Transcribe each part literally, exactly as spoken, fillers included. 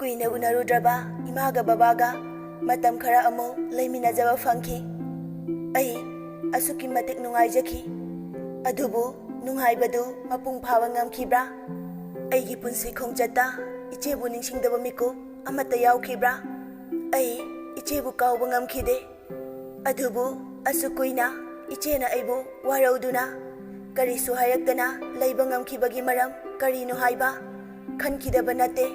ꯀꯨꯏꯅ ꯎꯅꯔꯨꯗ꯭ꯔꯕ ꯏꯃꯥꯒ ꯕꯕꯥꯒ ꯃꯇꯝ ꯈꯔ ꯑꯃꯨꯛ ꯂꯩꯃꯤꯟꯅꯖꯕ ꯐꯪꯈꯤ꯫ ꯑꯩ ꯑꯁꯨꯛꯀꯤ ꯃꯇꯤꯛ ꯅꯨꯡꯉꯥꯏꯖꯈꯤ꯫ ꯑꯗꯨꯕꯨ ꯅꯨꯡꯉꯥꯏꯕꯗꯨ ꯃꯄꯨꯡ ꯐꯥꯕ ꯉꯝꯈꯤꯕ꯭ꯔꯥ? ꯑꯩꯒꯤ ꯄꯨꯟꯁꯤ ꯈꯣꯡꯆꯠꯇ ꯏꯆꯦꯕꯨ ꯅꯤꯡꯁꯤꯡꯗꯕ ꯃꯤꯀꯨꯞ ꯑꯃꯠꯇ ꯌꯥꯎꯈꯤꯕ꯭ꯔꯥ? ꯑꯩ ꯏꯆꯦꯕꯨ ꯀꯥꯎꯕ ꯉꯝꯈꯤꯗꯦ꯫ ꯑꯗꯨꯕꯨ ꯑꯁꯨꯛ ꯀꯨꯏꯅ ꯏꯆꯦꯅ ꯑꯩꯕꯨ ꯋꯥꯔꯧꯗꯨꯅ ꯀꯔꯤꯁꯨ ꯍꯥꯏꯔꯛꯇꯅ ꯂꯩꯕ ꯉꯝꯈꯤꯕꯒꯤ ꯃꯔꯝ ꯀꯔꯤꯅꯣ ꯍꯥꯏꯕ ꯈꯟꯈꯤꯗꯕ ꯅꯠꯇꯦ꯫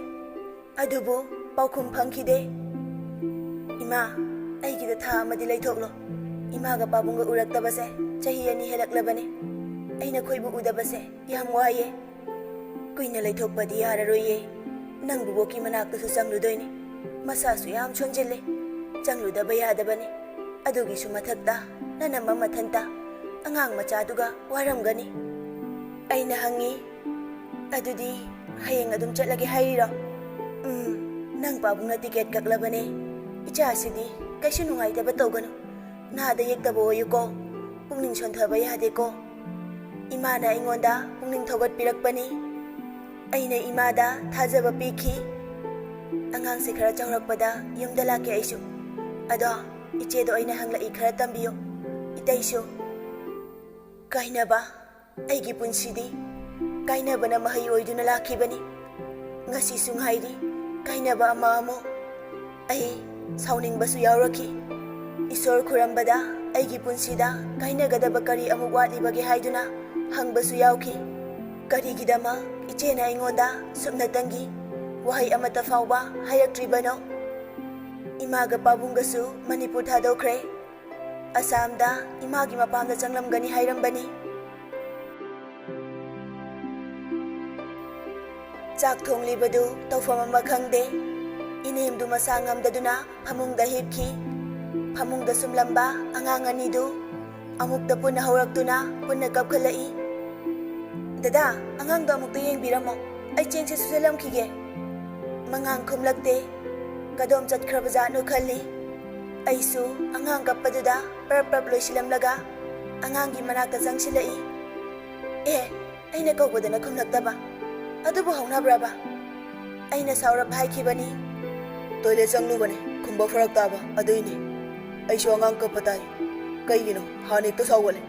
ꯑꯗꯨꯕꯨ ꯄꯥꯎꯈꯨꯝ ꯐꯪꯈꯤꯗꯦ꯫ "ꯏꯃꯥ, ꯑꯩꯒꯤꯗ ꯊꯥ ꯑꯃꯗꯤ ꯂꯩꯊꯣꯛꯂꯣ꯫ ꯏꯃꯥꯒ ꯄꯥꯕꯨꯡꯒ ꯎꯔꯛꯇꯕꯁꯦ ꯆꯍꯤ ꯑꯅꯤ ꯍꯦꯜꯂꯛꯂꯕꯅꯤ꯫ ꯑꯩ ꯅꯈꯣꯏꯕꯨ ꯎꯗꯕꯁꯦ ꯌꯥꯝ ꯋꯥꯏꯌꯦ꯫ ꯀꯨꯏꯅ ꯂꯩꯊꯣꯛꯄꯗꯤ ꯌꯥꯔꯔꯣꯏꯌꯦ꯫ ꯅꯪ ꯕꯨꯕꯣꯛꯀꯤ ꯃꯅꯥꯛꯇꯁꯨ ꯆꯪꯂꯨꯗꯣꯏꯅꯤ꯫ ꯃꯁꯥꯁꯨ ꯌꯥꯝ ꯁꯣꯟꯖꯤꯜꯂꯦ꯫ ꯆꯪꯂꯨꯗꯕ ꯌꯥꯗꯕꯅꯤ꯫ ꯑꯗꯨꯒꯤꯁꯨ ꯃꯊꯛꯇ ꯅꯅꯝꯃ ꯃꯊꯟꯇ ꯑꯉꯥꯡ ꯃꯆꯥꯗꯨꯒ ꯋꯥꯔꯝꯒꯅꯤ꯫" ꯑꯩꯅ ꯍꯪꯉꯤ, "ꯑꯗꯨꯗꯤ ꯍꯌꯦꯡ ꯑꯗꯨꯝ ꯆꯠꯂꯒꯦ ꯍꯥꯏꯔꯤꯔꯣ?" "ꯎꯝ, ꯅꯪ ꯄꯥꯕꯨꯡꯅ ꯇꯤꯀꯦꯠ ꯀꯛꯂꯕꯅꯦ꯫ ꯏꯆꯥꯁꯤꯗꯤ ꯀꯩꯁꯨ ꯅꯨꯡꯉꯥꯏꯇꯕ ꯇꯧꯒꯅꯨ꯫ ꯅꯥꯗ ꯌꯦꯛꯇꯕ ꯑꯣꯏꯌꯨꯀꯣ꯫ ꯄꯨꯛꯅꯤꯡ ꯁꯣꯟꯊꯕ ꯌꯥꯗꯦꯀꯣ꯫" ꯏꯃꯥꯅ ꯑꯩꯉꯣꯟꯗ ꯄꯨꯛꯅꯤꯡ ꯊꯧꯒꯠꯄꯤꯔꯛꯄꯅꯤ꯫ ꯑꯩꯅ ꯏꯃꯥꯗ ꯊꯥꯖꯕ ꯄꯤꯈꯤ꯫ "ꯑꯉꯥꯡꯁꯦ ꯈꯔ ꯆꯥꯎꯔꯛꯄꯗ ꯌꯨꯝꯗ ꯂꯥꯛꯀꯦ ꯑꯩꯁꯨ꯫ ꯑꯗꯣ ꯏꯆꯦꯗꯣ ꯑꯩꯅ ꯍꯪꯂꯛꯏ ꯈꯔ ꯇꯝꯕꯤꯌꯨ꯫ ꯏꯇꯩꯁꯨ꯫" ꯀꯥꯏꯅꯕ꯫ ꯑꯩꯒꯤ ꯄꯨꯟꯁꯤꯗꯤ ꯀꯥꯏꯅꯕꯅ ꯃꯍꯩ ꯑꯣꯏꯗꯨꯅ ꯂꯥꯛꯈꯤꯕꯅꯤ꯫ ꯉꯁꯤꯁꯨ ꯉꯥꯏꯔꯤ ꯀꯥꯏꯅꯕ ꯑꯃ ꯑꯃꯨꯛ꯫ ꯑꯩ ꯁꯥꯎꯅꯤꯡꯕꯁꯨ ꯌꯥꯎꯔꯛꯈꯤ꯫ ꯏꯁꯣꯔ ꯈꯨꯔꯝꯕꯗ ꯑꯩꯒꯤ ꯄꯨꯟꯁꯤꯗ ꯀꯥꯏꯅꯒꯗꯕ ꯀꯔꯤ ꯑꯃꯨꯛ ꯋꯥꯠꯂꯤꯕꯒꯦ ꯍꯥꯏꯗꯨꯅ ꯍꯪꯕꯁꯨ ꯌꯥꯎꯈꯤ꯫ ꯀꯔꯤꯒꯤꯗꯃꯛ ꯏꯆꯦꯅ ꯑꯩꯉꯣꯟꯗ ꯁꯨꯞꯅꯇꯪꯒꯤ ꯋꯥꯍꯩ ꯑꯃꯠꯇ ꯐꯥꯎꯕ ꯍꯥꯏꯔꯛꯇ꯭ꯔꯤꯕꯅꯣ? ꯏꯃꯥꯒ ꯄꯥꯕꯨꯡꯒꯁꯨ ꯃꯅꯤꯄꯨꯔ ꯊꯥꯗꯣꯛꯈ꯭ꯔꯦ꯫ ꯑꯁꯥꯝꯗ ꯏꯃꯥꯒꯤ ꯃꯄꯥꯝꯗ ꯆꯪꯂꯝꯒꯅꯤ ꯍꯥꯏꯔꯝꯕꯅꯤ꯫ ꯆꯥꯛ ꯊꯣꯡꯂꯤꯕꯗꯨ ꯇꯧꯐꯝ ꯑꯃ ꯈꯪꯗꯦ꯫ ꯏꯅꯦꯝꯗꯨ ꯃꯁꯥ ꯉꯝꯗꯗꯨꯅ ꯐꯃꯨꯡꯗ ꯍꯤꯞꯈꯤ꯫ ꯐꯃꯨꯡꯗ ꯁꯨꯝꯂꯝꯕ ꯑꯉꯥꯡ ꯑꯅꯤꯗꯨ ꯑꯃꯨꯛꯇ ꯄꯨꯟꯅ ꯍꯧꯔꯛꯇꯨꯅ ꯄꯨꯟꯅ ꯀꯞꯈꯠꯂꯛꯏ꯫ "ꯗꯗꯥ, ꯑꯉꯥꯡꯗꯣ ꯑꯃꯨꯛꯇ ꯌꯦꯡꯕꯤꯔꯝꯃꯣ, ꯑꯩ ꯆꯦꯡꯁꯦ ꯁꯨꯖꯜꯂꯝꯈꯤꯒꯦ꯫" ꯃꯉꯥꯡ ꯈꯨꯝꯂꯛꯇꯦ꯫ ꯀꯗꯣꯝ ꯆꯠꯈ꯭ꯔꯕꯖꯥꯠꯅꯣ ꯈꯜꯂꯤ꯫ ꯑꯩꯁꯨ ꯑꯉꯥꯡ ꯀꯞꯄꯗꯨꯗ ꯄ꯭ꯔꯞ ꯄ꯭ꯔꯞ ꯂꯣꯏꯁꯤꯜꯂꯝꯂꯒ ꯑꯉꯥꯡꯒꯤ ꯃꯅꯥꯛꯇ ꯆꯪꯁꯤꯜꯂꯛꯏ꯫ "ꯑꯦ, ꯑꯩꯅ ꯀꯧꯕꯗꯅ ꯈꯨꯝꯂꯛꯇꯕ꯫ ꯑꯗꯨꯕꯨ ꯍꯧꯅꯕ꯭ꯔꯕ?" ꯑꯩꯅ ꯁꯥꯎꯔꯞ ꯍꯥꯏꯈꯤꯕꯅꯤ꯫ "ꯇꯣꯏꯂꯦꯠ ꯆꯪꯂꯨꯕꯅꯦ, ꯈꯨꯝꯕ ꯐꯔꯛ ꯇꯥꯕ, ꯑꯗꯨꯏꯅꯦ꯫ ꯑꯩꯁꯨ ꯑꯉꯥꯡ ꯀꯞꯄ ꯇꯥꯏ꯫ ꯀꯩꯒꯤꯅꯣ? ꯍꯥꯟꯅ ꯍꯦꯛꯇ ꯁꯥꯎꯒꯠꯂꯦ꯫"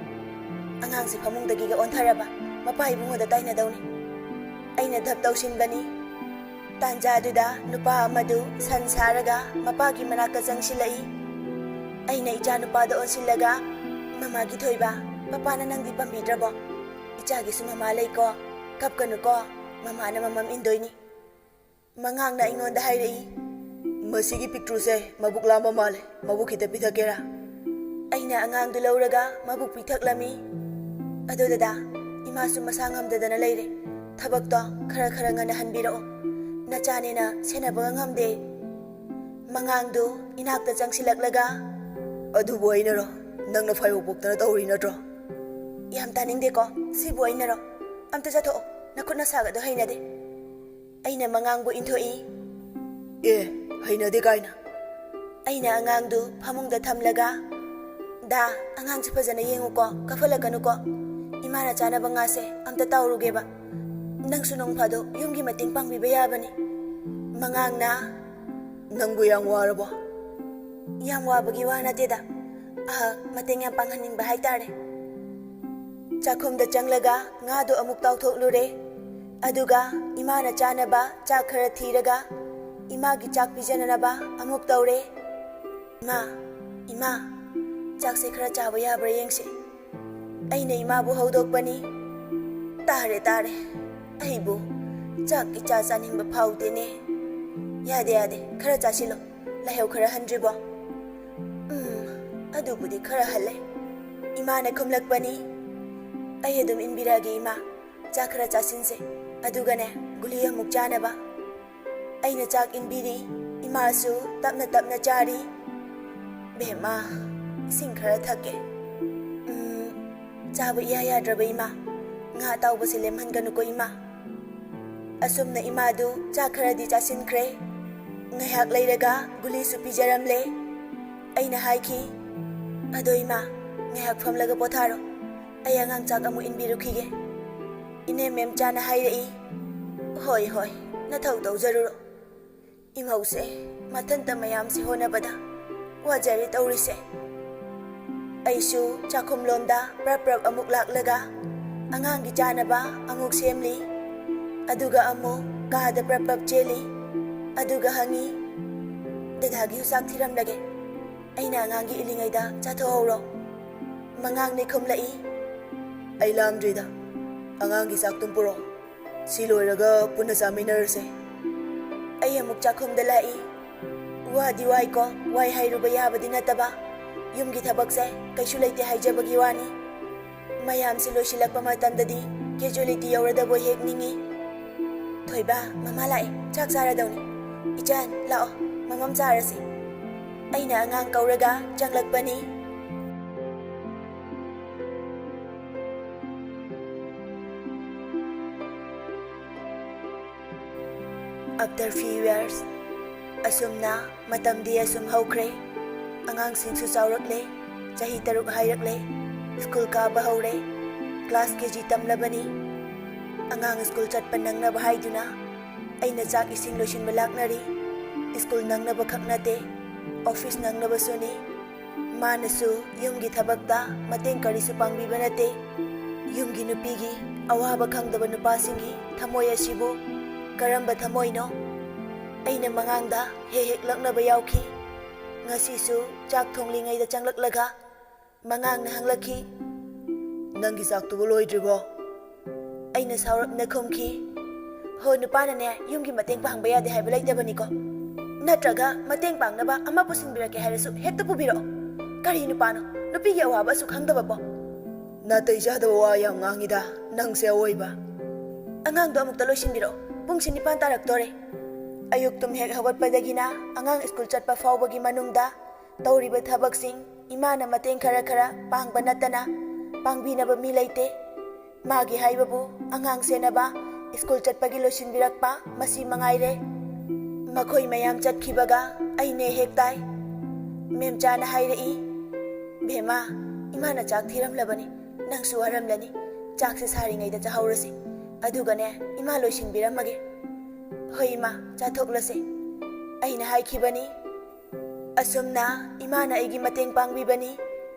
ꯑꯉꯥꯡꯁꯦ ꯐꯃꯨꯡꯗꯒꯤꯒ ꯑꯣꯟꯊꯔꯕ ꯃꯄꯥ ꯏꯕꯨꯡꯉꯣꯗ ꯇꯥꯏꯅꯗꯧꯅꯤ꯫ ꯑꯩꯅ ꯙꯞ ꯇꯧꯁꯤꯟꯕꯅꯤ꯫ ꯇꯥꯟꯖꯥꯗꯨꯗ ꯅꯨꯄꯥ ꯑꯃꯗꯨ ꯁꯟ ꯁꯥꯔꯒ ꯃꯄꯥꯒꯤ ꯃꯅꯥꯛꯇ ꯆꯪꯁꯤꯜꯂꯛꯏ꯫ ꯑꯩꯅ ꯏꯆꯥ ꯅꯨꯄꯥꯗ ꯑꯣꯟꯁꯤꯜꯂꯒ, "ꯃꯃꯥꯒꯤ ꯊꯣꯏꯕ, ꯄꯄꯥꯅ ꯅꯪꯗꯤ ꯄꯥꯝꯕꯤꯗ꯭ꯔꯕꯣ? ꯏꯆꯥꯒꯤꯁꯨ ꯃꯃꯥ ꯂꯩꯀꯣ, ꯀꯞꯀꯅꯨꯀꯣ, ꯃꯃꯥꯅ ꯃꯃꯝ ꯏꯟꯗꯣꯏꯅꯤ꯫" ꯃꯉꯥꯡꯅ ꯑꯩꯉꯣꯟꯗ ꯍꯥꯏꯔꯛꯏ, "ꯃꯁꯤꯒꯤ ꯄꯤꯛꯇ꯭ꯔꯨꯁꯦ ꯃꯕꯨꯛ ꯂꯥꯝꯕ ꯃꯥꯜꯂꯦ, ꯃꯕꯨꯛ ꯈꯤꯇ ꯄꯤꯊꯛꯀꯦꯔꯥ?" ꯑꯩꯅ ꯑꯉꯥꯡꯗꯨ ꯂꯧꯔꯒ ꯃꯕꯨꯛ ꯄꯤꯊꯛꯂꯝꯃꯤ꯫ "ꯑꯗꯣ ꯗꯗꯥ, ꯏꯃꯥꯁꯨ ꯃꯁꯥ ꯉꯝꯗꯗꯅ ꯂꯩꯔꯦ꯫ ꯊꯕꯛꯇꯣ ꯈꯔ ꯈꯔ ꯉꯟꯅ ꯍꯟꯕꯤꯔꯛꯑꯣ꯫ ꯅꯆꯥꯅꯦꯅ ꯁꯦꯟꯅꯕꯒ ꯉꯝꯗꯦ꯫" ꯃꯉꯥꯡꯗꯨ ꯏꯅꯥꯛꯇ ꯆꯪꯁꯤꯜꯂꯛꯂꯒ, "ꯑꯗꯨꯕꯨ ꯑꯩꯅꯔꯣ? ꯅꯪꯅ ꯐꯥꯏꯕꯣꯛ ꯄꯣꯛꯇꯅ ꯇꯧꯔꯤ ꯅꯠꯇ꯭ꯔꯣ?" "ꯌꯥꯝ ꯇꯥꯅꯤꯡꯗꯦꯀꯣ, ꯁꯤꯕꯨ ꯑꯩꯅꯔꯣ? ꯑꯝꯇ ꯆꯠꯊꯣꯛꯑꯣ, ꯅꯈꯨꯠ ꯅꯁꯥꯒꯗꯣ ꯍꯩꯅꯗꯦ꯫" ꯑꯩꯅ ꯃꯉꯥꯡꯕꯨ ꯏꯟꯊꯣꯛꯏ꯫ "ꯑꯦ, ꯍꯩꯅꯗꯦ ꯀꯥꯏꯅ?" ꯑꯩꯅ ꯑꯉꯥꯡꯗꯨ ꯐꯃꯨꯡꯗ ꯊꯝꯂꯒ, "ꯗꯥ, ꯑꯉꯥꯡꯁꯤ ꯐꯖꯅ ꯌꯦꯡꯉꯨꯀꯣ, ꯀꯥꯐꯠꯂꯛꯀꯅꯨꯀꯣ꯫ ꯏꯃꯥꯅ ꯆꯥꯅꯕ ꯉꯥꯁꯦ ꯑꯝꯇ ꯇꯥꯎꯔꯨꯒꯦꯕ꯫ ꯅꯪꯁꯨ ꯅꯣꯡ ꯐꯥꯗꯣꯛ ꯌꯨꯝꯒꯤ ꯃꯇꯦꯡ ꯄꯥꯡꯕꯤꯕ ꯌꯥꯕꯅꯤ꯫" ꯃꯉꯥꯡꯅ, "ꯅꯪꯕꯨ ꯌꯥꯝ ꯋꯥꯔꯕꯣ?" "ꯌꯥꯝ ꯋꯥꯕꯒꯤ ꯋꯥ ꯅꯠꯇꯦꯗ, ꯑ, ꯃꯇꯦꯡ ꯌꯥꯝ ꯄꯥꯡꯍꯟꯅꯤꯡꯕ ꯍꯥꯏꯇꯥꯔꯦ꯫" ꯆꯥꯛꯈꯨꯝꯗ ꯆꯪꯂꯒ ꯉꯥꯗꯨ ꯑꯃꯨꯛ ꯇꯥꯎꯊꯣꯛꯂꯨꯔꯦ꯫ ꯑꯗꯨꯒ ꯏꯃꯥꯅ ꯆꯥꯅꯕ ꯆꯥꯛ ꯈꯔ ꯊꯤꯔꯒ ꯏꯃꯥꯒꯤ ꯆꯥꯛ ꯄꯤꯖꯅꯅꯕ ꯑꯃꯨꯛ ꯇꯧꯔꯦ꯫ "ꯏꯃꯥ, ꯏꯃꯥ, ꯆꯥꯛꯁꯦ ꯈꯔ ꯆꯥꯕ ꯌꯥꯕ꯭ꯔꯥ ꯌꯦꯡꯁꯦ꯫" ꯑꯩꯅ ꯏꯃꯥꯕꯨ ꯍꯧꯗꯣꯛꯄꯅꯤ꯫ "ꯇꯥꯔꯦ, ꯇꯥꯔꯦ, ꯑꯩꯕꯨ ꯆꯥꯛ ꯏꯆꯥ ꯆꯥꯅꯤꯡꯕ ꯐꯥꯎꯗꯦꯅꯦ꯫" "ꯌꯥꯗꯦ, ꯌꯥꯗꯦ, ꯈꯔ ꯆꯥꯁꯤꯜꯂꯣ꯫ ꯂꯥꯏꯍꯧ ꯈꯔ ꯍꯟꯗ꯭ꯔꯤꯕꯣ?" "ꯎꯝ, ꯑꯗꯨꯕꯨꯗꯤ ꯈꯔ ꯍꯜꯂꯦ꯫" ꯏꯃꯥꯅ ꯈꯨꯝꯂꯛꯄꯅꯤ꯫ "ꯑꯩ ꯑꯗꯨꯝ ꯏꯟꯕꯤꯔꯛꯑꯒꯦ ꯏꯃꯥ, ꯆꯥꯛ ꯈꯔ ꯆꯥꯁꯤꯟꯁꯦ, ꯑꯗꯨꯒꯅꯦ ꯒꯨꯂꯤ ꯑꯃꯨꯛ ꯆꯥꯅꯕ꯫" ꯑꯩꯅ ꯆꯥꯛ ꯏꯟꯕꯤꯔꯤ, ꯏꯃꯥꯁꯨ ꯇꯞꯅ ꯇꯞꯅ ꯆꯥꯔꯤ꯫ "ꯕꯦꯝꯃ, ꯏꯁꯤꯡ ꯈꯔ ꯊꯛꯀꯦ꯫" "ꯎꯝ, ꯆꯥꯕ ꯏꯌꯥ ꯌꯥꯗ꯭ꯔꯕ ꯏꯃꯥ, ꯉꯥ ꯑꯇꯥꯎꯕꯁꯦ ꯂꯦꯝꯍꯟꯒꯅꯨꯀꯣ ꯏꯃꯥ꯫" ꯑꯁꯨꯝꯅ ꯏꯃꯥꯗꯨ ꯆꯥꯛ ꯈꯔꯗꯤ ꯆꯥꯁꯤꯟꯈ꯭ꯔꯦ꯫ ꯉꯥꯏꯍꯥꯛ ꯂꯩꯔꯒ ꯒꯨꯂꯤꯁꯨ ꯄꯤꯖꯔꯝꯂꯦ꯫ ꯑꯩꯅ ꯍꯥꯏꯈꯤ, "ꯑꯗꯣ ꯏꯃꯥ, ꯉꯥꯏꯍꯥꯛ ꯐꯝꯂꯒ ꯄꯣꯊꯥꯔꯣ, ꯑꯩ ꯑꯉꯥꯡ ꯆꯥꯛ ꯑꯃꯨꯛ ꯏꯟꯕꯤꯔꯨꯈꯤꯒꯦ꯫" ꯏꯅꯦ ꯃꯦꯝꯆꯥꯅ ꯍꯥꯏꯔꯛꯏ, "ꯍꯣꯏ, ꯍꯣꯏ, ꯅꯊꯧ ꯇꯧꯖꯔꯨꯔꯣ꯫ ꯏꯃꯧꯁꯦ ꯃꯊꯟꯇ ꯃꯌꯥꯝꯁꯦ ꯍꯣꯠꯅꯕꯗ ꯋꯥꯖꯔꯦ ꯇꯧꯔꯤꯁꯦ꯫ ꯑꯩꯁꯨ ꯆꯥꯛꯈꯨꯝꯂꯣꯝꯗ ꯄ꯭ꯔꯞ ꯄ꯭ꯔꯞ ꯑꯃꯨꯛ ꯂꯥꯛꯂꯒ ꯑꯉꯥꯡꯒꯤ ꯆꯥꯅꯕ ꯑꯃꯨꯛ ꯁꯦꯝꯂꯤ꯫ ꯑꯗꯨꯒ ꯑꯃꯨꯛ ꯀꯥꯗ ꯄ꯭ꯔꯞ ꯄ꯭ꯔꯞ ꯆꯦꯜꯂꯤ꯫ ꯑꯗꯨꯒ ꯍꯪꯉꯤ, "ꯗꯗꯥꯒꯤꯁꯨ ꯆꯥꯛ ꯊꯤꯔꯝꯂꯒꯦ꯫ ꯑꯩꯅ ꯑꯉꯥꯡꯒꯤ ꯏꯜꯂꯤꯉꯩꯗ ꯆꯥꯊꯣꯛꯍꯧꯔꯣ꯫" ꯃꯉꯥꯡꯅ ꯈꯨꯝꯂꯛꯏ, "ꯑꯩ ꯂꯥꯝꯗ꯭ꯔꯤꯗ꯫ ꯑꯉꯥꯡꯒꯤ ꯆꯥꯛꯇꯨꯝ ꯄꯨꯔꯛꯑꯣ꯫ ꯁꯤ ꯂꯣꯏꯔꯒ ꯄꯨꯟꯅ ꯆꯥꯃꯤꯟꯅꯔꯁꯦ꯫" ꯑꯩ ꯑꯃꯨꯛ ꯆꯥꯛꯈꯨꯝꯗ ꯂꯥꯛꯏ꯫ ꯋꯥꯗꯤ ꯋꯥꯏꯀꯣ, ꯋꯥꯏ ꯍꯥꯏꯔꯨꯕ ꯌꯥꯕꯗꯤ ꯅꯠꯇꯕ꯫ ꯌꯨꯝꯒꯤ ꯊꯕꯛꯁꯦ ꯀꯩꯁꯨ ꯂꯩꯇꯦ ꯍꯥꯏꯖꯕꯒꯤ ꯋꯥꯅꯤ꯫ ꯃꯌꯥꯝꯁꯤ ꯂꯣꯏꯁꯤꯜꯂꯛꯄ ꯃꯇꯝꯗꯗꯤ casualty ꯌꯧꯔꯗꯕꯣꯏ ꯍꯦꯛ ꯅꯤꯡꯏ꯫ "ꯊꯣꯏꯕ, ꯃꯃꯥ ꯂꯥꯛꯑꯦ, ꯆꯥꯛ ꯆꯥꯔꯗꯧꯅꯤ꯫ ꯏꯆꯟ, ꯂꯥꯛꯑꯣ, ꯃꯃꯝ ꯆꯥꯔꯁꯤ꯫" ꯑꯩꯅ ꯑꯉꯥꯡ ꯀꯧꯔꯒ ꯆꯪꯂꯛꯄꯅꯤ꯫ After few years, ꯑꯁꯨꯝꯅ ꯃꯇꯝꯗꯤ ꯑꯁꯨꯝ ꯍꯧꯈ꯭ꯔꯦ꯫ ꯑꯉꯥꯡꯁꯤꯡꯁꯨ ꯆꯥꯎꯔꯛꯂꯦ, ꯆꯍꯤ ꯇꯔꯨꯛ ꯍꯥꯏꯔꯛꯂꯦ, ꯁ꯭ꯀꯨꯜ ꯀꯥꯕ ꯍꯧꯔꯦ, class KG ꯇꯝꯂꯕꯅꯤ꯫ ꯑꯉꯥꯡ ꯁ꯭ꯀꯨꯜ ꯆꯠꯄ ꯅꯪꯅꯕ ꯍꯥꯏꯗꯨꯅ ꯑꯩꯅ ꯆꯥꯛ ꯏꯁꯤꯡ ꯂꯣꯏꯁꯤꯟꯕ ꯂꯥꯛꯅꯔꯤ꯫ ꯁ꯭ꯀꯨꯜ ꯅꯪꯅꯕ ꯈꯛ ꯅꯠꯇꯦ, office ꯅꯪꯅꯕꯁꯨꯅꯤ꯫ ꯃꯥꯅꯁꯨ ꯌꯨꯝꯒꯤ ꯊꯕꯛꯇ ꯃꯇꯦꯡ ꯀꯔꯤꯁꯨ ꯄꯥꯡꯕꯤꯕ ꯅꯠꯇꯦ꯫ ꯌꯨꯝꯒꯤ ꯅꯨꯄꯤꯒꯤ ꯑꯋꯥꯕ ꯈꯪꯗꯕ ꯅꯨꯄꯥꯁꯤꯡꯒꯤ ꯊꯃꯣꯏ ꯑꯁꯤꯕꯨ ꯀꯔꯝꯕ ꯊꯃꯣꯏꯅꯣ? ꯑꯩꯅ ꯃꯉꯥꯡꯗ ꯍꯦꯛ ꯍꯦꯛ ꯂꯛꯅꯕ ꯌꯥꯎꯈꯤ꯫ ꯉꯁꯤꯁꯨ ꯆꯥꯛ ꯊꯣꯡꯂꯤꯉꯩꯗ ꯆꯪꯂꯛꯂꯒ ꯃꯉꯥꯡꯅ ꯍꯪꯂꯛꯈꯤ, "ꯅꯪꯒꯤ ꯆꯥꯛꯇꯨꯕꯨ ꯂꯣꯏꯗ꯭ꯔꯤꯕꯣ?" ꯑꯩꯅ ꯁꯥꯎꯔꯞꯅ ꯈꯨꯝꯈꯤ, "ꯍꯣ, ꯅꯨꯄꯥꯅꯅꯦ ꯌꯨꯝꯒꯤ ꯃꯇꯦꯡ ꯄꯥꯡꯕ ꯌꯥꯗꯦ ꯍꯥꯏꯕ ꯂꯩꯇꯕꯅꯤꯀꯣ꯫ ꯅꯠꯇ꯭ꯔꯒ ꯃꯇꯦꯡ ꯄꯥꯡꯅꯕ ꯑꯃ ꯄꯨꯁꯤꯟꯕꯤꯔꯛꯀꯦ ꯍꯥꯏꯔꯁꯨ ꯍꯦꯛꯇ ꯄꯨꯕꯤꯔꯛꯑꯣ꯫ ꯀꯔꯤ ꯅꯨꯄꯥꯅꯣ? ꯅꯨꯄꯤꯒꯤ ꯑꯋꯥꯕ ꯑꯁꯨꯛ ꯈꯪꯗꯕꯕꯣ?" "ꯅꯥꯇꯩ ꯆꯥꯗꯕ ꯋꯥ ꯌꯥꯝ ꯉꯥꯡꯉꯤꯗ, ꯅꯪꯁꯦ ꯑꯋꯣꯏꯕ꯫" "ꯑꯉꯥꯡꯗꯣ ꯑꯃꯨꯛꯇ ꯂꯣꯏꯁꯤꯟꯕꯤꯔꯛꯑꯣ, ꯄꯨꯡꯁꯤ ꯅꯤꯄꯥꯟ ꯇꯥꯔꯛꯇꯣꯔꯦ꯫" ꯑꯌꯨꯛ ꯇꯨꯝ ꯍꯦꯛ ꯍꯧꯒꯠꯄꯗꯒꯤꯅ ꯑꯉꯥꯡ ꯁ꯭ꯀꯨꯜ ꯆꯠꯄ ꯐꯥꯎꯕꯒꯤ ꯃꯅꯨꯡꯗ ꯇꯧꯔꯤꯕ ꯊꯕꯛꯁꯤꯡ ꯏꯃꯥꯅ ꯃꯇꯦꯡ ꯈꯔ ꯈꯔ ꯄꯥꯡꯕ ꯅꯠꯇꯅ ꯄꯥꯡꯕꯤꯅꯕ ꯃꯤ ꯂꯩꯇꯦ꯫ ꯃꯥꯒꯤ ꯍꯥꯏꯕꯕꯨ ꯑꯉꯥꯡ ꯁꯦꯟꯅꯕ, ꯁ꯭ꯀꯨꯜ ꯆꯠꯄꯒꯤ ꯂꯣꯏꯁꯤꯟꯕꯤꯔꯛꯄ, ꯃꯁꯤ ꯃꯉꯥꯏꯔꯦ꯫ ꯃꯈꯣꯏ ꯃꯌꯥꯝ ꯆꯠꯈꯤꯕꯒ ꯑꯩꯅꯦ ꯍꯦꯛ ꯇꯥꯏ꯫ ꯃꯦꯝꯆꯥꯅ ꯍꯥꯏꯔꯛꯏ, "ꯕꯦꯝꯃ, ꯏꯃꯥꯅ ꯆꯥꯛ ꯊꯤꯔꯝꯂꯕꯅꯤ, ꯅꯪꯁꯨ ꯋꯥꯔꯝꯂꯅꯤ꯫ ꯆꯥꯛꯁꯦ ꯁꯥꯔꯤꯉꯩꯗ ꯆꯥꯍꯧꯔꯁꯤ꯫ ꯑꯗꯨꯒꯅꯦ, ꯏꯃꯥ ꯂꯣꯏꯁꯤꯟꯕꯤꯔꯝꯃꯒꯦ꯫" "ꯍꯣꯏ ꯏꯃꯥ, ꯆꯥꯊꯣꯛꯂꯁꯦ," ꯑꯩꯅ ꯍꯥꯏꯈꯤꯕꯅꯤ꯫ ꯑꯁꯨꯝꯅ ꯏꯃꯥꯅ ꯑꯩꯒꯤ ꯃꯇꯦꯡ ꯄꯥꯡꯕꯤꯕꯅꯤ꯫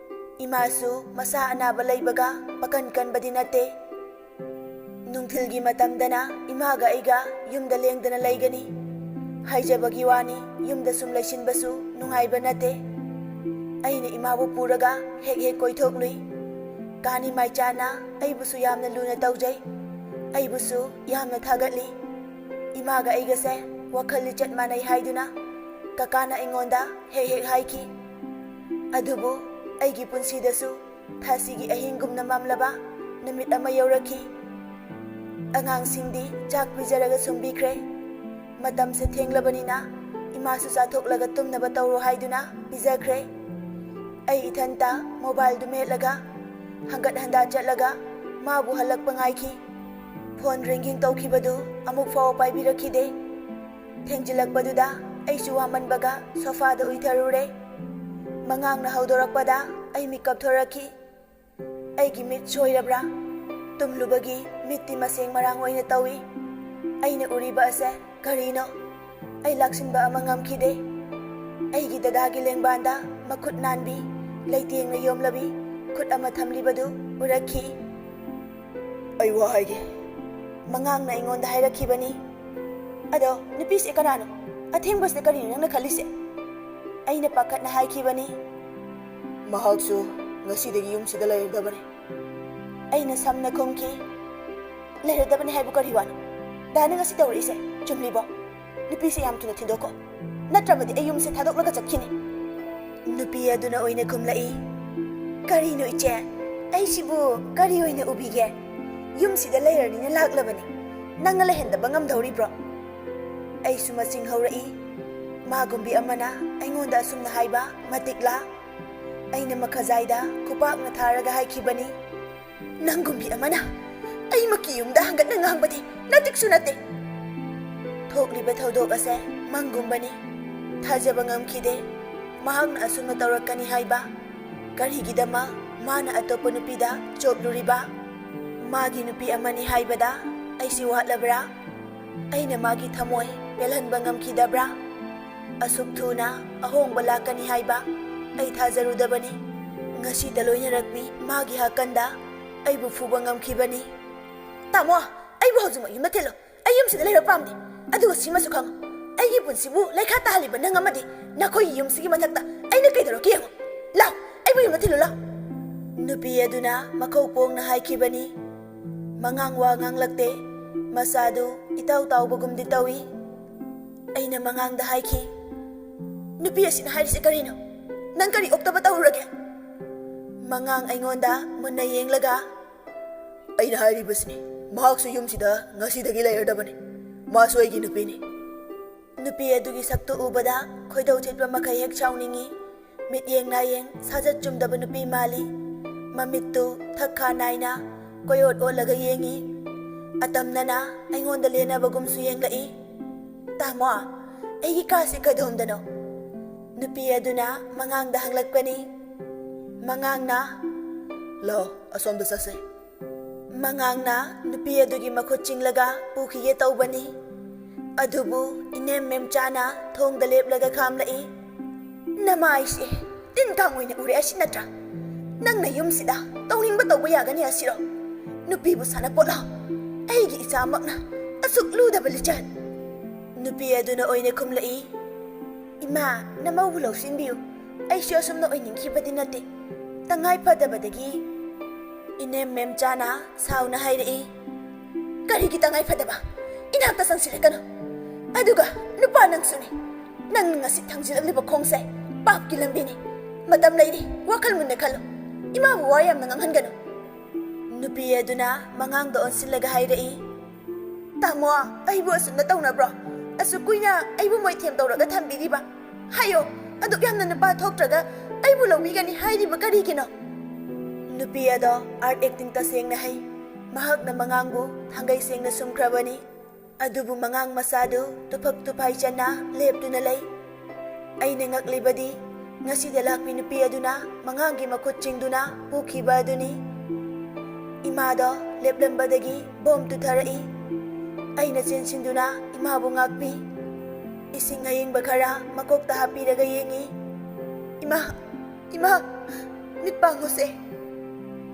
ꯏꯃꯥꯁꯨ ꯃꯁꯥ ꯑꯅꯥꯕ ꯂꯩꯕꯒ ꯄꯥꯀꯟ ꯀꯟꯕꯗꯤ ꯅꯠꯇꯦ꯫ ꯅꯨꯡꯊꯤꯜꯒꯤ ꯃꯇꯝꯗꯅ ꯏꯃꯥꯒ ꯑꯩꯒ ꯌꯨꯝꯗ ꯂꯦꯡꯗꯅ ꯂꯩꯒꯅꯤ꯫ ꯍꯥꯏꯖꯕꯒꯤ ꯋꯥꯅꯤ, ꯌꯨꯝꯗ ꯁꯨꯝ ꯂꯩꯁꯤꯟꯕꯁꯨ ꯅꯨꯡꯉꯥꯏꯕ ꯅꯠꯇꯦ꯫ ꯑꯩꯅ ꯏꯃꯥꯕꯨ ꯄꯨꯔꯒ ꯍꯦꯛ ꯍꯦꯛ ꯀꯣꯏꯊꯣꯛꯂꯨꯏ꯫ ꯀꯥꯅꯤ ꯃꯥꯏꯆꯥꯅ ꯑꯩꯕꯨꯁꯨ ꯌꯥꯝꯅ ꯂꯨꯅ ꯇꯧꯖꯩ꯫ ꯑꯩꯕꯨꯁꯨ ꯌꯥꯝꯅ ꯊꯥꯒꯠꯂꯤ꯫ ꯏꯃꯥꯒ ꯑꯩꯒꯁꯦ ꯋꯥꯈꯜ ꯂꯤꯆꯠ ꯃꯥꯟꯅꯩ ꯍꯥꯏꯗꯨꯅ ꯀꯀꯥꯅ ꯑꯩꯉꯣꯟꯗ ꯍꯦꯛ ꯍꯦꯛ ꯍꯥꯏꯈꯤ꯫ ꯑꯗꯨꯕꯨ ꯑꯩꯒꯤ ꯄꯨꯟꯁꯤꯗꯁꯨ ꯊꯥꯁꯤꯒꯤ ꯑꯍꯤꯡꯒꯨꯝꯅ ꯃꯝꯂꯕ ꯅꯨꯃꯤꯠ ꯑꯃ ꯌꯧꯔꯛꯈꯤ꯫ ꯑꯉꯥꯡꯁꯤꯡꯗꯤ ꯆꯥꯛ ꯄꯤꯖꯔꯒ ꯁꯨꯝꯕꯤꯈ꯭ꯔꯦ꯫ ꯃꯇꯝꯁꯦ ꯊꯦꯡꯂꯕꯅꯤꯅ ꯏꯃꯥꯁꯨ ꯆꯥꯊꯣꯛꯂꯒ ꯇꯨꯝꯅꯕ ꯇꯧꯔꯣ ꯍꯥꯏꯗꯨꯅ ꯄꯤꯖꯈ꯭ꯔꯦ꯫ ꯑꯩ ꯏꯊꯟꯇ ꯃꯣꯕꯥꯏꯜꯗꯨ ꯃꯦꯠꯂꯒ ꯍꯪꯒꯠ ꯍꯟꯗꯥ ꯆꯠꯂꯒ ꯃꯥꯕꯨ ꯍꯜꯂꯛꯄ ꯉꯥꯏꯈꯤ꯫ ꯐꯣꯟ ꯔꯤꯡꯒꯤꯡ ꯇꯧꯈꯤꯕꯗꯨ ꯑꯃꯨꯛ ꯐꯥꯎꯕ ꯄꯥꯏꯕꯤꯔꯛꯈꯤꯗꯦ꯫ ꯊꯦꯡꯖꯤꯜꯂꯛꯄꯗꯨꯗ ꯑꯩꯁꯨ ꯋꯥꯃꯟꯕꯒ ꯁꯣꯐꯥꯗ ꯎꯏꯊꯔꯨꯔꯦ꯫ ꯃꯉꯥꯡꯅ ꯍꯧꯗꯣꯔꯛꯄꯗ ꯑꯩ ꯃꯤꯀꯞ ꯊꯣꯔꯛꯈꯤ꯫ ꯑꯩꯒꯤ ꯃꯤꯠ ꯁꯣꯏꯔꯕ꯭ꯔꯥ? ꯇꯨꯝꯂꯨꯕꯒꯤ ꯃꯤꯠꯇꯤ ꯃꯁꯦꯡ ꯃꯔꯥꯡ ꯑꯣꯏꯅ ꯇꯧꯏ꯫ ꯑꯩꯅ ꯎꯔꯤꯕ ꯑꯁꯦ ꯀꯔꯤꯅꯣ? ꯑꯩ ꯂꯥꯛꯁꯤꯟꯕ ꯑꯃ ꯉꯝꯈꯤꯗꯦ꯫ ꯑꯩꯒꯤ ꯗꯗꯥꯒꯤ ꯂꯦꯡꯕꯥꯟꯗ ꯃꯈꯨꯠ ꯅꯥꯟꯕꯤ, ꯂꯩꯇꯦꯡꯅ ꯌꯣꯝꯂꯕꯤ ꯈꯨꯠ ꯑꯃ ꯊꯝꯂꯤꯕꯗꯨ ꯎꯔꯛꯈꯤ꯫ "ꯑꯩ ꯋꯥ ꯍꯥꯏꯒꯦ," ꯃꯉꯥꯡꯅ ꯑꯩꯉꯣꯟꯗ ꯍꯥꯏꯔꯛꯈꯤꯕꯅꯤ꯫ "ꯑꯗꯣ ꯅꯨꯄꯤꯁꯦ ꯀꯅꯥꯅꯣ? ꯑꯊꯦꯡꯕꯁꯤꯗ ꯀꯔꯤꯅꯣ ꯅꯪꯅ ꯈꯜꯂꯤꯁꯦ?" ꯑꯩꯅ ꯄꯥꯈꯠꯅ ꯍꯥꯏꯈꯤꯕꯅꯤ꯫ "ꯃꯍꯥꯛꯁꯨ ꯉꯁꯤꯗꯒꯤ ꯌꯨꯝꯁꯤꯗ ꯂꯩꯔꯗꯕꯅꯤ," ꯑꯩꯅ ꯁꯝꯅ ꯈꯨꯝꯈꯤ꯫ "ꯂꯩꯔꯗꯕꯅꯤ ꯍꯥꯏꯕꯨ ꯀꯔꯤ ꯋꯥꯅꯣ? ꯗꯥꯅ ꯉꯁꯤ ꯇꯧꯔꯛꯏꯁꯦ ꯆꯨꯝꯂꯤꯕꯣ? ꯅꯨꯄꯤꯁꯦ ꯌꯥꯝ ꯊꯨꯅ ꯊꯤꯟꯗꯣꯛꯈꯣ, ꯅꯠꯇ꯭ꯔꯕꯗꯤ ꯑꯩ ꯌꯨꯝꯁꯦ ꯊꯥꯗꯣꯛꯂꯒ ꯆꯠꯈꯤꯅꯤ꯫" ꯅꯨꯄꯤ ꯑꯗꯨꯅ ꯑꯣꯏꯅ ꯈꯨꯝꯂꯛꯏ꯫ "ꯀꯔꯤꯅꯣ ꯏꯆꯦ? ꯑꯩꯁꯤꯕꯨ ꯀꯔꯤ ꯑꯣꯏꯅ ꯎꯕꯤꯒꯦ? ꯌꯨꯝꯁꯤꯗ ꯂꯩꯔꯅꯤꯅ ꯂꯥꯛꯂꯕꯅꯤ꯫ ꯅꯪꯅ ꯂꯩꯍꯟꯗꯕ ꯉꯝꯗꯧꯔꯤꯕ꯭ꯔꯣ?" ꯑꯩꯁꯨ ꯃꯁꯤꯡ ꯍꯧꯔꯛꯏ꯫ ꯃꯥꯒꯨꯝꯕꯤ ꯑꯃꯅ ꯑꯩꯉꯣꯟꯗ ꯑꯁꯨꯝꯅ ꯍꯥꯏꯕ ꯃꯇꯤꯛꯂꯥ? ꯑꯩꯅ ꯃꯈꯖꯥꯏꯗ ꯈꯨꯄꯥꯛꯅ ꯊꯥꯔꯒ ꯍꯥꯏꯈꯤꯕꯅꯤ꯫ "ꯅꯪꯒꯨꯝꯕꯤ ꯑꯃꯅ ꯑꯩꯃꯛꯀꯤ ꯌꯨꯝꯗ ꯍꯪꯒꯠꯅ ꯉꯥꯡꯕꯗꯤ ꯅꯇꯤꯛꯁꯨ ꯅꯠꯇꯦ꯫" ꯊꯣꯛꯂꯤꯕ ꯊꯧꯗꯣꯛ ꯑꯁꯦ ꯃꯪꯒꯨꯝꯕꯅꯤ꯫ ꯊꯥꯖꯕ ꯉꯝꯈꯤꯗꯦ꯫ ꯃꯍꯥꯛꯅ ꯑꯁꯨꯝꯅ ꯇꯧꯔꯛꯀꯅꯤ ꯍꯥꯏꯕ꯫ ꯀꯔꯤꯒꯤꯗꯃꯛ ꯃꯥꯅ ꯑꯇꯣꯞꯄ ꯅꯨꯄꯤꯗ ꯆꯣꯞꯂꯨꯔꯤꯕ? ꯃꯥꯒꯤ ꯅꯨꯄꯤ ꯑꯃꯅꯤ ꯍꯥꯏꯕꯗ ꯑꯩꯁꯤ ꯋꯥꯠꯂꯕ꯭ꯔꯥ? ꯑꯩꯅ ꯃꯥꯒꯤ ꯊꯃꯣꯏ ꯄꯦꯜꯍꯟꯕ ꯉꯝꯈꯤꯗꯕ꯭ꯔꯥ? ꯑꯁꯨꯛ ꯊꯨꯅ ꯑꯍꯣꯡꯕ ꯂꯥꯛꯀꯅꯤ ꯍꯥꯏꯕ ꯑꯩ ꯊꯥꯖꯔꯨꯗꯕꯅꯤ꯫ ꯉꯁꯤꯇ ꯂꯣꯏꯅꯔꯛꯄꯤ ꯃꯥꯒꯤ ꯍꯥꯀꯟꯗ ꯑꯩꯕꯨ ꯐꯨꯕ ꯉꯝꯈꯤꯕꯅꯤ꯫ ꯇꯥꯃꯣ, ꯑꯩꯕꯨ ꯍꯧꯖꯤꯛꯃꯛ ꯌꯨꯝꯗ ꯊꯤꯜꯂꯨ꯫ ꯑꯩ ꯌꯨꯝꯁꯤꯗ ꯂꯩꯕ ꯄꯥꯝꯗꯦ꯫ ꯑꯗꯨꯒ ꯁꯤꯃꯁꯨ ꯈꯪꯉꯨ, ꯑꯩꯒꯤ ꯄꯨꯟꯁꯤꯕꯨ ꯂꯩꯈꯥ ꯇꯥꯍꯜꯂꯤꯕ ꯅꯪ ꯑꯃꯗꯤ ꯅꯈꯣꯏꯒꯤ ꯌꯨꯝꯁꯤꯒꯤ ꯃꯊꯛꯇ ꯑꯩꯅ ꯀꯩꯗꯧꯔꯛꯀꯦ ꯌꯦꯡꯉꯨ꯫ ꯂꯥꯎ, ꯑꯩꯕꯨ ꯌꯨꯝꯗ ꯊꯤꯜꯂꯨ ꯂꯥꯎ꯫ ꯅꯨꯄꯤ ꯑꯗꯨꯅ ꯃꯈꯧ ꯄꯣꯡꯅ ꯍꯥꯏꯈꯤꯕꯅꯤ꯫ ꯃꯉꯥꯡ ꯋꯥ ꯉꯥꯡꯂꯛꯇꯦ꯫ ꯃꯁꯥꯗꯨ ꯏꯇꯥꯎ ꯇꯥꯎꯕꯒꯨꯝꯗꯤ ꯇꯧꯏ꯫ ꯑꯩꯅ ꯃꯉꯥꯡꯗ ꯍꯥꯏꯈꯤ, "ꯅꯨꯄꯤ ꯑꯁꯤꯅ ꯍꯥꯏꯔꯤꯁꯦ ꯀꯔꯤꯅꯣ? ꯅꯪ ꯀꯔꯤ ꯑꯣꯛꯇꯕ ꯇꯧꯔꯨꯔꯒꯦ?" ꯃꯉꯥꯡ ꯑꯩꯉꯣꯟꯗ ꯃꯨꯟꯅ ꯌꯦꯡꯂꯒ, "ꯑꯩꯅ ꯍꯥꯏꯔꯤꯕꯁꯤꯅꯤ, ꯃꯍꯥꯛꯁꯨ ꯌꯨꯝꯁꯤꯗ ꯉꯁꯤꯗꯒꯤ ꯂꯩꯔꯗꯕꯅꯤ꯫ ꯃꯥꯁꯨ ꯑꯩꯒꯤ ꯅꯨꯄꯤꯅꯤ꯫" ꯅꯨꯄꯤ ꯑꯗꯨꯒꯤ ꯁꯛꯇꯨ ꯎꯕꯗ ꯈꯣꯏꯗꯧ ꯊꯤꯠꯄ ꯃꯈꯩ ꯍꯦꯛ ꯁꯥꯎꯅꯤꯡꯏ꯫ ꯃꯤꯠꯌꯦꯡ ꯅꯥꯌꯦꯡ ꯁꯥꯖꯠ ꯆꯨꯝꯗꯕ ꯅꯨꯄꯤ ꯃꯥꯜꯂꯤ꯫ ꯃꯃꯤꯠꯇꯨ ꯊꯛꯈꯥ ꯅꯥꯏꯅ ꯀꯣꯏꯑꯣꯠ ꯑꯣꯠꯂꯒ ꯌꯦꯡꯏ꯫ ꯑꯇꯝꯅꯅ ꯑꯩꯉꯣꯟꯗ ꯂꯦꯟꯅꯕꯒꯨꯝꯁꯨ ꯌꯦꯡꯂꯛꯏ꯫ "ꯇꯥꯃꯣ, ꯑꯩꯒꯤ ꯀꯥꯁꯤ ꯀꯗꯣꯝꯗꯅꯣ?" ꯅꯨꯄꯤ ꯑꯗꯨꯅ ꯃꯉꯥꯡꯗ ꯍꯪꯂꯛꯄꯅꯤ꯫ ꯃꯉꯥꯡꯅ, "ꯂꯥꯛꯑꯣ, ꯑꯁꯣꯝꯗ ꯆꯠꯁꯦ꯫" ꯃꯉꯥꯡꯅ ꯅꯨꯄꯤ ꯑꯗꯨꯒꯤ ꯃꯈꯨꯠ ꯆꯤꯡꯂꯒ ꯄꯨꯈꯤꯒꯦ ꯇꯧꯕꯅꯤ꯫ ꯑꯗꯨꯕꯨ ꯏꯅꯦꯝ ꯃꯦꯝꯆꯥꯅ ꯊꯣꯡꯗ ꯂꯦꯞꯂꯒ ꯈꯥꯝꯂꯛꯏ꯫ "ꯅꯃꯥꯏꯁꯦ ꯇꯤꯟ ꯀꯥꯡ ꯑꯣꯏꯅ ꯎꯔꯦ ꯑꯁꯤ ꯅꯠꯇ꯭ꯔꯥ? ꯅꯪꯅ ꯌꯨꯝꯁꯤꯗ ꯇꯧꯅꯤꯡꯕ ꯇꯧꯕ ꯌꯥꯒꯅꯤ ꯑꯁꯤꯔꯣ? ꯅꯨꯄꯤꯕꯨ ꯁꯥꯟꯅꯄꯣꯠꯂꯣ? ꯑꯩꯒꯤ ꯏꯆꯥꯃꯛꯅ ꯑꯁꯨꯛ ꯂꯨꯗꯕ ꯂꯤꯆꯠ!" ꯅꯨꯄꯤ ꯑꯗꯨꯅ ꯑꯣꯏꯅ ꯈꯨꯝꯂꯛꯏ꯫ "ꯏꯃꯥ, ꯅꯃꯧꯕꯨ ꯂꯧꯁꯤꯟꯕꯤꯌꯨ꯫ ꯑꯩꯁꯨ ꯑꯁꯨꯝꯅ ꯑꯣꯏꯅꯤꯡꯈꯤꯕꯗꯤ ꯅꯠꯇꯦ꯫ ꯇꯉꯥꯏ ꯐꯗꯕꯗꯒꯤ꯫" ꯏꯅꯦꯝ ꯃꯦꯝꯆꯥꯅ ꯁꯥꯎꯅ ꯍꯥꯏꯔꯛꯏ꯫ "ꯀꯔꯤꯒꯤ ꯇꯉꯥꯏ ꯐꯗꯕ? ꯏꯅꯥꯛꯇ ꯆꯪꯁꯤꯜꯂꯛꯀꯅꯨ꯫ ꯑꯗꯨꯒ ꯅꯨꯄꯥ ꯅꯪꯁꯨꯅꯤ꯫ ꯅꯪꯅ ꯉꯁꯤ ꯊꯥꯡꯖꯤꯜꯂꯛꯂꯤꯕ ꯈꯣꯡꯁꯦ ꯄꯥꯞꯀꯤ ꯂꯝꯕꯤꯅꯤ꯫ ꯃꯇꯝ ꯂꯩꯔꯤ, ꯋꯥꯈꯜ ꯃꯨꯟꯅ ꯈꯜꯂꯨ꯫ ꯏꯃꯥꯕꯨ ꯋꯥ ꯌꯥꯝꯅ ꯉꯥꯡꯍꯟꯒꯅꯨ꯫" ꯅꯨꯄꯤ ꯑꯗꯨꯅ ꯃꯉꯥꯡꯗ ꯑꯣꯟꯁꯤꯜꯂꯒ ꯍꯥꯏꯔꯛꯏ꯫ "ꯇꯥꯃꯣ, ꯑꯩꯕꯨ ꯑꯁꯨꯝꯅ ꯇꯧꯅꯕ꯭ꯔꯣ? ꯑꯁꯨꯛ ꯀꯨꯏꯅ ꯑꯩꯕꯨ ꯃꯣꯏꯊꯦꯝ ꯇꯧꯔꯒ ꯊꯝꯕꯤꯔꯤꯕ? ꯍꯥꯏꯌꯣ, ꯑꯗꯨꯛ ꯌꯥꯝꯅ ꯅꯨꯄꯥ ꯊꯣꯛꯇ꯭ꯔꯒ ꯑꯩꯕꯨ ꯂꯧꯕꯤꯒꯅꯤ ꯍꯥꯏꯔꯤꯕ ꯀꯔꯤꯒꯤꯅꯣ?" ꯅꯨꯄꯤ ꯑꯗꯣ ꯑꯥꯔꯠ ꯑꯦꯛꯇꯤꯡ ꯇꯁꯦꯡꯅ ꯍꯩ꯫ ꯃꯍꯥꯛꯅ ꯃꯉꯥꯡꯕꯨ ꯊꯥꯡꯒꯩ ꯁꯦꯡꯅ ꯁꯨꯝꯈ꯭ꯔꯕꯅꯤ꯫ ꯑꯗꯨꯕꯨ ꯃꯉꯥꯡ ꯃꯁꯥꯗꯨ ꯇꯨꯐꯛ ꯇꯨꯐꯥꯏ ꯆꯟꯅ ꯂꯦꯞꯇꯨꯅ ꯂꯩ꯫ ꯑꯩꯅ ꯉꯛꯂꯤꯕꯗꯤ ꯉꯁꯤꯗ ꯂꯥꯛꯄꯤ ꯅꯨꯄꯤ ꯑꯗꯨꯅ ꯃꯉꯥꯡꯒꯤ ꯃꯈꯨꯠ ꯆꯤꯡꯗꯨꯅ ꯄꯨꯈꯤꯕ ꯑꯗꯨꯅꯤ꯫ ꯏꯃꯥꯗꯣ ꯂꯦꯞꯂꯝꯕꯗꯒꯤ ꯕꯣꯝ ꯇꯨꯊꯔꯛꯏ꯫ ꯑꯩꯅ ꯆꯦꯟꯁꯤꯟꯗꯨꯅ ꯏꯃꯥꯕꯨ ꯉꯥꯛꯄꯤ꯫ ꯏꯁꯤꯡ ꯑꯏꯪꯕ ꯈꯔ ꯃꯀꯣꯛꯇ ꯍꯥꯞꯄꯤꯔꯒ ꯌꯦꯡꯉꯤ꯫ "ꯏꯃꯥ, ꯏꯃꯥ, ꯃꯤꯠ ꯄꯥꯡꯉꯨꯁꯦ!"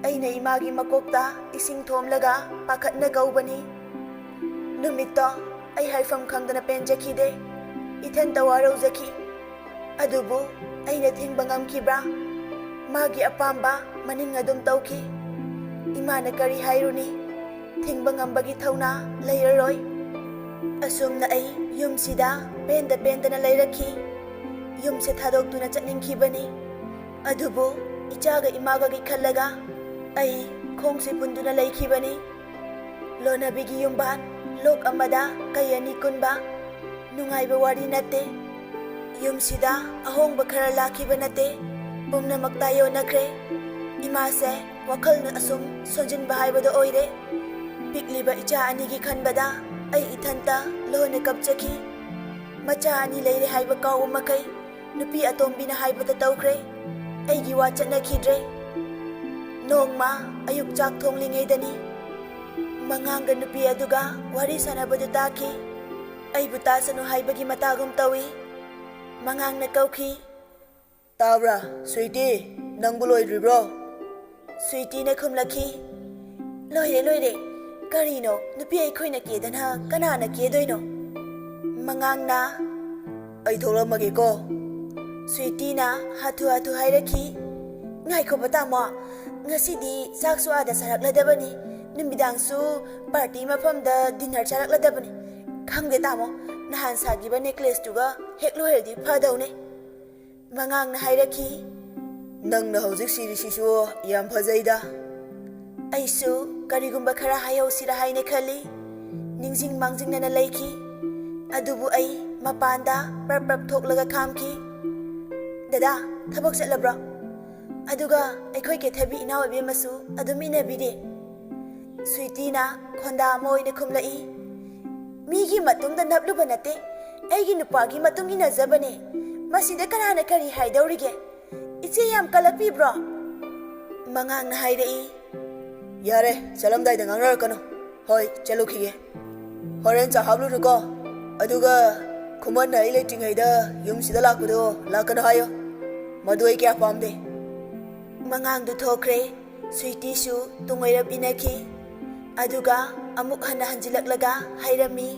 ꯑꯩꯅ ꯏꯃꯥꯒꯤ ꯃꯀꯣꯛꯇ ꯏꯁꯤꯡ ꯊꯣꯝꯂꯒ ꯄꯥꯈꯠꯅ ꯀꯧꯕꯅꯤ꯫ ꯅꯨꯃꯤꯠꯇꯣ ꯑꯩ ꯍꯥꯏꯐꯝ ꯈꯪꯗꯅ ꯄꯦꯟꯖꯈꯤꯗꯦ꯫ ꯏꯊꯟꯇ ꯋꯥꯔꯧꯖꯈꯤ꯫ ꯑꯗꯨꯕꯨ ꯑꯩꯅ ꯊꯤꯡꯕ ꯉꯝꯈꯤꯕ꯭ꯔꯥ? ꯃꯥꯒꯤ ꯑꯄꯥꯝꯕ ꯃꯅꯤꯡ ꯑꯗꯨꯝ ꯇꯧꯈꯤ꯫ ꯏꯃꯥꯅ ꯀꯔꯤ ꯍꯥꯏꯔꯨꯅꯤ? ꯊꯤꯡꯕ ꯉꯝꯕꯒꯤ ꯊꯧꯅꯥ ꯂꯩꯔꯔꯣꯏ꯫ ꯑꯁꯨꯝꯅ ꯑꯩ ꯌꯨꯝꯁꯤꯗ ꯄꯦꯟꯗ ꯄꯦꯟꯗꯅ ꯂꯩꯔꯛꯈꯤ꯫ ꯌꯨꯝꯁꯦ ꯊꯥꯗꯣꯛꯇꯨꯅ ꯆꯠꯅꯤꯡꯈꯤꯕꯅꯤ꯫ ꯑꯗꯨꯕꯨ ꯏꯆꯥꯒ ꯏꯃꯥꯒꯒꯤ ꯈꯜꯂꯒ ꯑꯩ ꯈꯣꯡꯁꯦ ꯄꯨꯟꯗꯨꯅ ꯂꯩꯈꯤꯕꯅꯤ꯫ ꯂꯣꯅꯕꯤꯒꯤ ꯌꯨꯝꯕꯥꯟ, ꯂꯣꯛ ꯑꯃꯗ ꯀꯩ ꯑꯅꯤ ꯀꯨꯟꯕ, ꯅꯨꯡꯉꯥꯏꯕ ꯋꯥꯔꯤ ꯅꯠꯇꯦ꯫ ꯌꯨꯝꯁꯤꯗ ꯑꯍꯣꯡꯕ ꯈꯔ ꯂꯥꯛꯈꯤꯕ ꯅꯠꯇꯦ, ꯄꯨꯝꯅꯃꯛ ꯇꯥꯏꯑꯣꯟꯅꯈ꯭ꯔꯦ꯫ ꯏꯃꯥꯁꯦ ꯋꯥꯈꯜꯅ ꯑꯁꯨꯝ ꯁꯣꯟꯖꯤꯟꯕ ꯍꯥꯏꯕꯗꯣ ꯑꯣꯏꯔꯦ꯫ ꯄꯤꯛꯂꯤꯕ ꯏꯆꯥ ꯑꯅꯤꯒꯤ ꯈꯟꯕꯗ ꯑꯩ ꯏꯊꯟꯇ ꯂꯣꯟꯅ ꯀꯞꯆꯈꯤ꯫ ꯃꯆꯥ ꯑꯅꯤ ꯂꯩꯔꯦ ꯍꯥꯏꯕ ꯀꯥꯎꯕ ꯃꯈꯩ ꯅꯨꯄꯤ ꯑꯇꯣꯝꯕꯤꯅ ꯍꯥꯏꯕꯗ ꯇꯧꯈ꯭ꯔꯦ꯫ ꯑꯩꯒꯤ ꯋꯥ ꯆꯠꯅꯈꯤꯗ꯭ꯔꯦ꯫ ꯅꯣꯡꯃ ꯑꯌꯨꯛ ꯆꯥꯛ ꯊꯣꯡꯂꯤꯉꯩꯗꯅꯤ, ꯃꯉꯥꯡꯒ ꯅꯨꯄꯤ ꯑꯗꯨꯒ ꯋꯥꯔꯤ ꯁꯥꯟꯅꯕꯗꯨ ꯇꯥꯈꯤ꯫ ꯑꯩꯕꯨ ꯇꯥꯁꯅꯨ ꯍꯥꯏꯕꯒꯤ ꯃꯇꯥꯒꯨꯝ ꯇꯧꯏ꯫ ꯃꯉꯥꯡꯅ ꯀꯧꯈꯤ꯫ "ꯇꯥꯕ꯭ꯔꯥ, ꯁ꯭ꯋꯤꯇꯤ? ꯅꯪꯕꯨ ꯂꯣꯏꯗ꯭ꯔꯤꯕ꯭ꯔꯣ?" ꯁ꯭ꯋꯤꯇꯤꯅ ꯈꯨꯝꯂꯛꯈꯤ꯫ "ꯂꯣꯏꯔꯦ, ꯂꯣꯏꯔꯦ꯫ ꯀꯔꯤꯅꯣ, ꯅꯨꯄꯤ ꯑꯩꯈꯣꯏꯅ ꯀꯦꯗꯅ ꯀꯅꯥꯅ ꯀꯦꯗꯣꯏꯅꯣ?" ꯃꯉꯥꯡꯅ, "ꯑꯩ ꯊꯣꯛꯂꯝꯃꯒꯦꯀꯣ꯫" ꯁ꯭ꯋꯤꯇꯤꯅ ꯍꯥꯊꯨ ꯍꯥꯊꯨ ꯍꯥꯏꯔꯛꯈꯤ꯫ "ꯉꯥꯏꯈꯣꯕ ꯇꯥꯃꯣ, ꯉꯁꯤꯗꯤ ꯆꯥꯛꯁꯨ ꯑꯥꯗ ꯆꯥꯔꯛꯂꯗꯕꯅꯤ, ꯅꯨꯃꯤꯗꯥꯡꯁꯨ ꯄꯥꯔꯇꯤ ꯃꯐꯝꯗ ꯗꯤꯟꯅꯔ ꯆꯥꯔꯛꯂꯗꯕꯅꯤ꯫ ꯈꯪꯗꯦ ꯇꯥꯃꯣ, ꯅꯍꯥꯟ ꯁꯥꯈꯤꯕ ꯅꯦꯀ꯭ꯂꯦꯁꯇꯨꯒ ꯍꯦꯛ ꯂꯣꯏꯔꯗꯤ ꯐꯗꯧꯅꯦ꯫" ꯃꯉꯥꯡꯅ ꯍꯥꯏꯔꯛꯈꯤ꯫ "ꯅꯪꯅ ꯍꯧꯖꯤꯛ ꯁꯤꯔꯤꯁꯤꯁꯨ ꯌꯥꯝ ꯐꯖꯩꯗ꯫" ꯑꯩꯁꯨ ꯀꯔꯤꯒꯨꯝꯕ ꯈꯔ ꯍꯥꯏꯍꯧꯁꯤꯔꯥ ꯍꯥꯏꯅ ꯈꯜꯂꯤ꯫ ꯅꯤꯡꯁꯤꯡ ꯃꯥꯡꯖꯤꯡꯅꯅ ꯂꯩꯈꯤ꯫ ꯑꯗꯨꯕꯨ ꯑꯩ ꯃꯄꯥꯟꯗ ꯄ꯭ꯔꯞ ꯄ꯭ꯔꯞ ꯊꯣꯛꯂꯒ ꯈꯥꯝꯈꯤ꯫ "ꯗꯗꯥ, ꯊꯕꯛ ꯆꯠꯂꯕ꯭ꯔꯣ? ꯑꯗꯨꯒ ꯑꯩꯈꯣꯏ ꯀꯦꯊꯕꯤ ꯏꯅꯥꯎ ꯏꯕꯦꯝꯃꯁꯨ ꯑꯗꯨꯝ ꯏꯟꯅꯕꯤꯔꯦ?" ꯁ꯭ꯋꯤꯇꯤꯅ ꯈꯣꯟꯗꯥ ꯑꯃ ꯑꯣꯏꯅ ꯈꯨꯝꯂꯛꯏ꯫ "ꯃꯤꯒꯤ ꯃꯇꯨꯡꯗ ꯅꯞꯂꯨꯕ ꯅꯠꯇꯦ, ꯑꯩꯒꯤ ꯅꯨꯄꯥꯒꯤ ꯃꯇꯨꯡ ꯏꯟꯅꯖꯕꯅꯦ꯫ ꯃꯁꯤꯗ ꯀꯅꯥꯅ ꯀꯔꯤ ꯍꯥꯏꯗꯧꯔꯤꯒꯦ? ꯏꯆꯦ ꯌꯥꯝ ꯀꯜꯂꯛꯄꯤꯕ꯭ꯔꯣ?" ꯃꯉꯥꯡꯅ ꯍꯥꯏꯔꯛꯏ꯫ "ꯌꯥꯔꯦ, ꯆꯠꯂꯝꯗꯥꯏꯗ ꯉꯥꯡꯅꯔꯛꯀꯅꯨ꯫ ꯍꯣꯏ, ꯆꯠꯂꯨꯈꯤꯒꯦ꯫" ꯍꯣꯔꯦꯟ ꯆꯥ ꯍꯥꯞꯂꯨꯔꯣꯀꯣ꯫ ꯑꯗꯨꯒ ꯈꯨꯃꯟꯅ ꯑꯩ ꯂꯩꯇ꯭ꯔꯤꯉꯩꯗ ꯌꯨꯝꯁꯤꯗ ꯂꯥꯛꯄꯗꯣ ꯂꯥꯛꯀꯅꯨ ꯍꯥꯏꯌꯣ꯫ ꯃꯗꯨ ꯑꯩ ꯀꯌꯥ ꯄꯥꯝꯗꯦ꯫ ꯃꯉꯥꯡꯗꯨ ꯊꯣꯛꯈ꯭ꯔꯦ꯫ ꯁ꯭ꯋꯤꯇꯤꯁꯨ ꯇꯨꯡꯑꯣꯏꯔꯞ ꯏꯟꯅꯈꯤ꯫ ꯑꯗꯨꯒ ꯑꯃꯨꯛ ꯍꯟꯅ ꯍꯟꯖꯤꯜꯂꯛꯂꯒ ꯍꯥꯏꯔꯝꯃꯤ,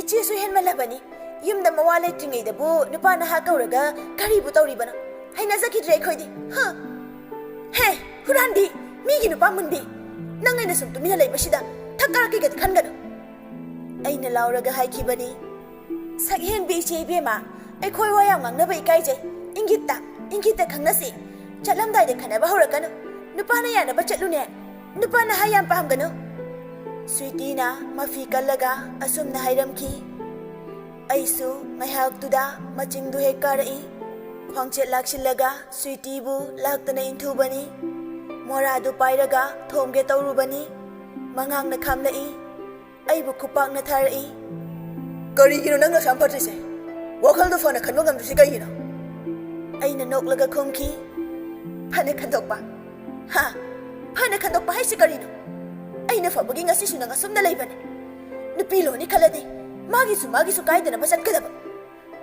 "ꯏꯆꯦꯁꯨ ꯍꯦꯟꯃꯜꯂꯕꯅꯤ꯫ ꯌꯨꯝꯗ ꯃꯋꯥ ꯂꯩꯇ꯭ꯔꯤꯉꯩꯗꯕꯨ ꯅꯨꯄꯥ ꯅꯍꯥ ꯀꯧꯔꯒ ꯀꯔꯤꯕꯨ ꯇꯧꯔꯤꯕꯅꯣ? ꯍꯩꯅꯖꯈꯤꯗ꯭ꯔꯦ ꯑꯩꯈꯣꯏꯗꯤ꯫ ꯍ! ꯍꯦ, ꯍꯨꯔꯥꯟꯕꯤ! ꯃꯤꯒꯤ ꯅꯨꯄꯥ ꯃꯨꯟꯕꯤ! ꯅꯪ ꯑꯩꯅ ꯁꯨꯝ ꯇꯨꯃꯤꯟꯅ ꯂꯩꯕꯁꯤꯗ ꯊꯛ ꯀꯥꯔꯛꯀꯦꯒꯗꯤ ꯈꯟꯒꯅꯨ꯫" ꯑꯩꯅ ꯂꯥꯎꯔꯒ ꯍꯥꯏꯈꯤꯕꯅꯤ, "ꯁꯛꯍꯦꯟꯕꯤ ꯏꯆꯦ ꯏꯕꯦꯝꯃ, ꯑꯩꯈꯣꯏ ꯋꯥ ꯌꯥꯝ ꯉꯥꯡꯅꯕ ꯏꯀꯥꯏꯖꯩ꯫ ꯏꯪꯒꯤꯠꯇ, ꯏꯪꯒꯤꯠꯇ ꯈꯪꯅꯁꯤ꯫ ꯆꯠꯂꯝꯗꯥꯏꯗ ꯈꯠꯅꯕ ꯍꯧꯔꯛꯀꯅꯨ꯫ ꯅꯨꯄꯥꯅ ꯌꯥꯅꯕ ꯆꯠꯂꯨꯅꯦ꯫ ꯅꯨꯄꯥ ꯅꯍꯥ ꯌꯥꯝ ꯄꯥꯝꯒꯅꯨ꯫" ꯁ꯭ꯋꯤꯇꯤꯅ ꯃꯐꯤ ꯀꯜꯂꯒ ꯑꯁꯨꯝꯅ ꯍꯥꯏꯔꯝꯈꯤ꯫ ꯑꯩꯁꯨ ꯉꯥꯏꯍꯥꯛꯇꯨꯗ ꯃꯆꯤꯡꯗꯨ ꯍꯦꯛ ꯀꯥꯔꯛꯏ꯫ ꯈ꯭ꯋꯥꯡꯆꯦꯠ ꯂꯥꯛꯁꯤꯜꯂꯒ ꯁ꯭ꯋꯤꯇꯤꯕꯨ ꯂꯥꯛꯇꯅ ꯏꯟꯊꯨꯕꯅꯤ꯫ ꯃꯣꯔꯥꯗꯨ ꯄꯥꯏꯔꯒ ꯊꯣꯝꯒꯦ ꯇꯧꯔꯨꯕꯅꯤ꯫ ꯃꯉꯥꯡꯅ ꯈꯥꯝꯂꯛꯏ꯫ ꯑꯩꯕꯨ ꯈꯨꯄꯥꯛꯅ ꯊꯥꯔꯛꯏ꯫ "ꯀꯔꯤꯒꯤꯅꯣ ꯅꯪꯅ ꯑꯁꯨꯛ ꯌꯥꯝ ꯐꯠꯇ꯭ꯔꯤꯁꯦ? ꯋꯥꯈꯜꯗꯣ ꯐꯅ ꯈꯟꯕ ꯉꯝꯗ꯭ꯔꯤꯁꯦ ꯀꯩꯒꯤꯅꯣ?" ꯑꯩꯅ ꯅꯣꯛꯂꯒ ꯈꯨꯝꯈꯤ, "ꯐꯅ ꯈꯟꯗꯣꯛꯄ? ꯍꯥ? ꯐꯅ ꯈꯟꯗꯣꯛꯄ ꯍꯥꯏꯁꯤ ꯀꯔꯤꯅꯣ? ꯑꯩꯅ ꯐꯕꯒꯤ ꯉꯁꯤꯁꯨ ꯅꯪ ꯑꯁꯨꯝꯅ ꯂꯩꯕꯅꯤ꯫ ꯅꯨꯄꯤ ꯂꯣꯟꯅꯤ ꯈꯜꯂꯗꯤ ꯃꯥꯒꯤꯁꯨ ꯃꯥꯒꯤꯁꯨ ꯀꯥꯏꯗꯅꯕ ꯆꯠꯀꯗꯕ꯫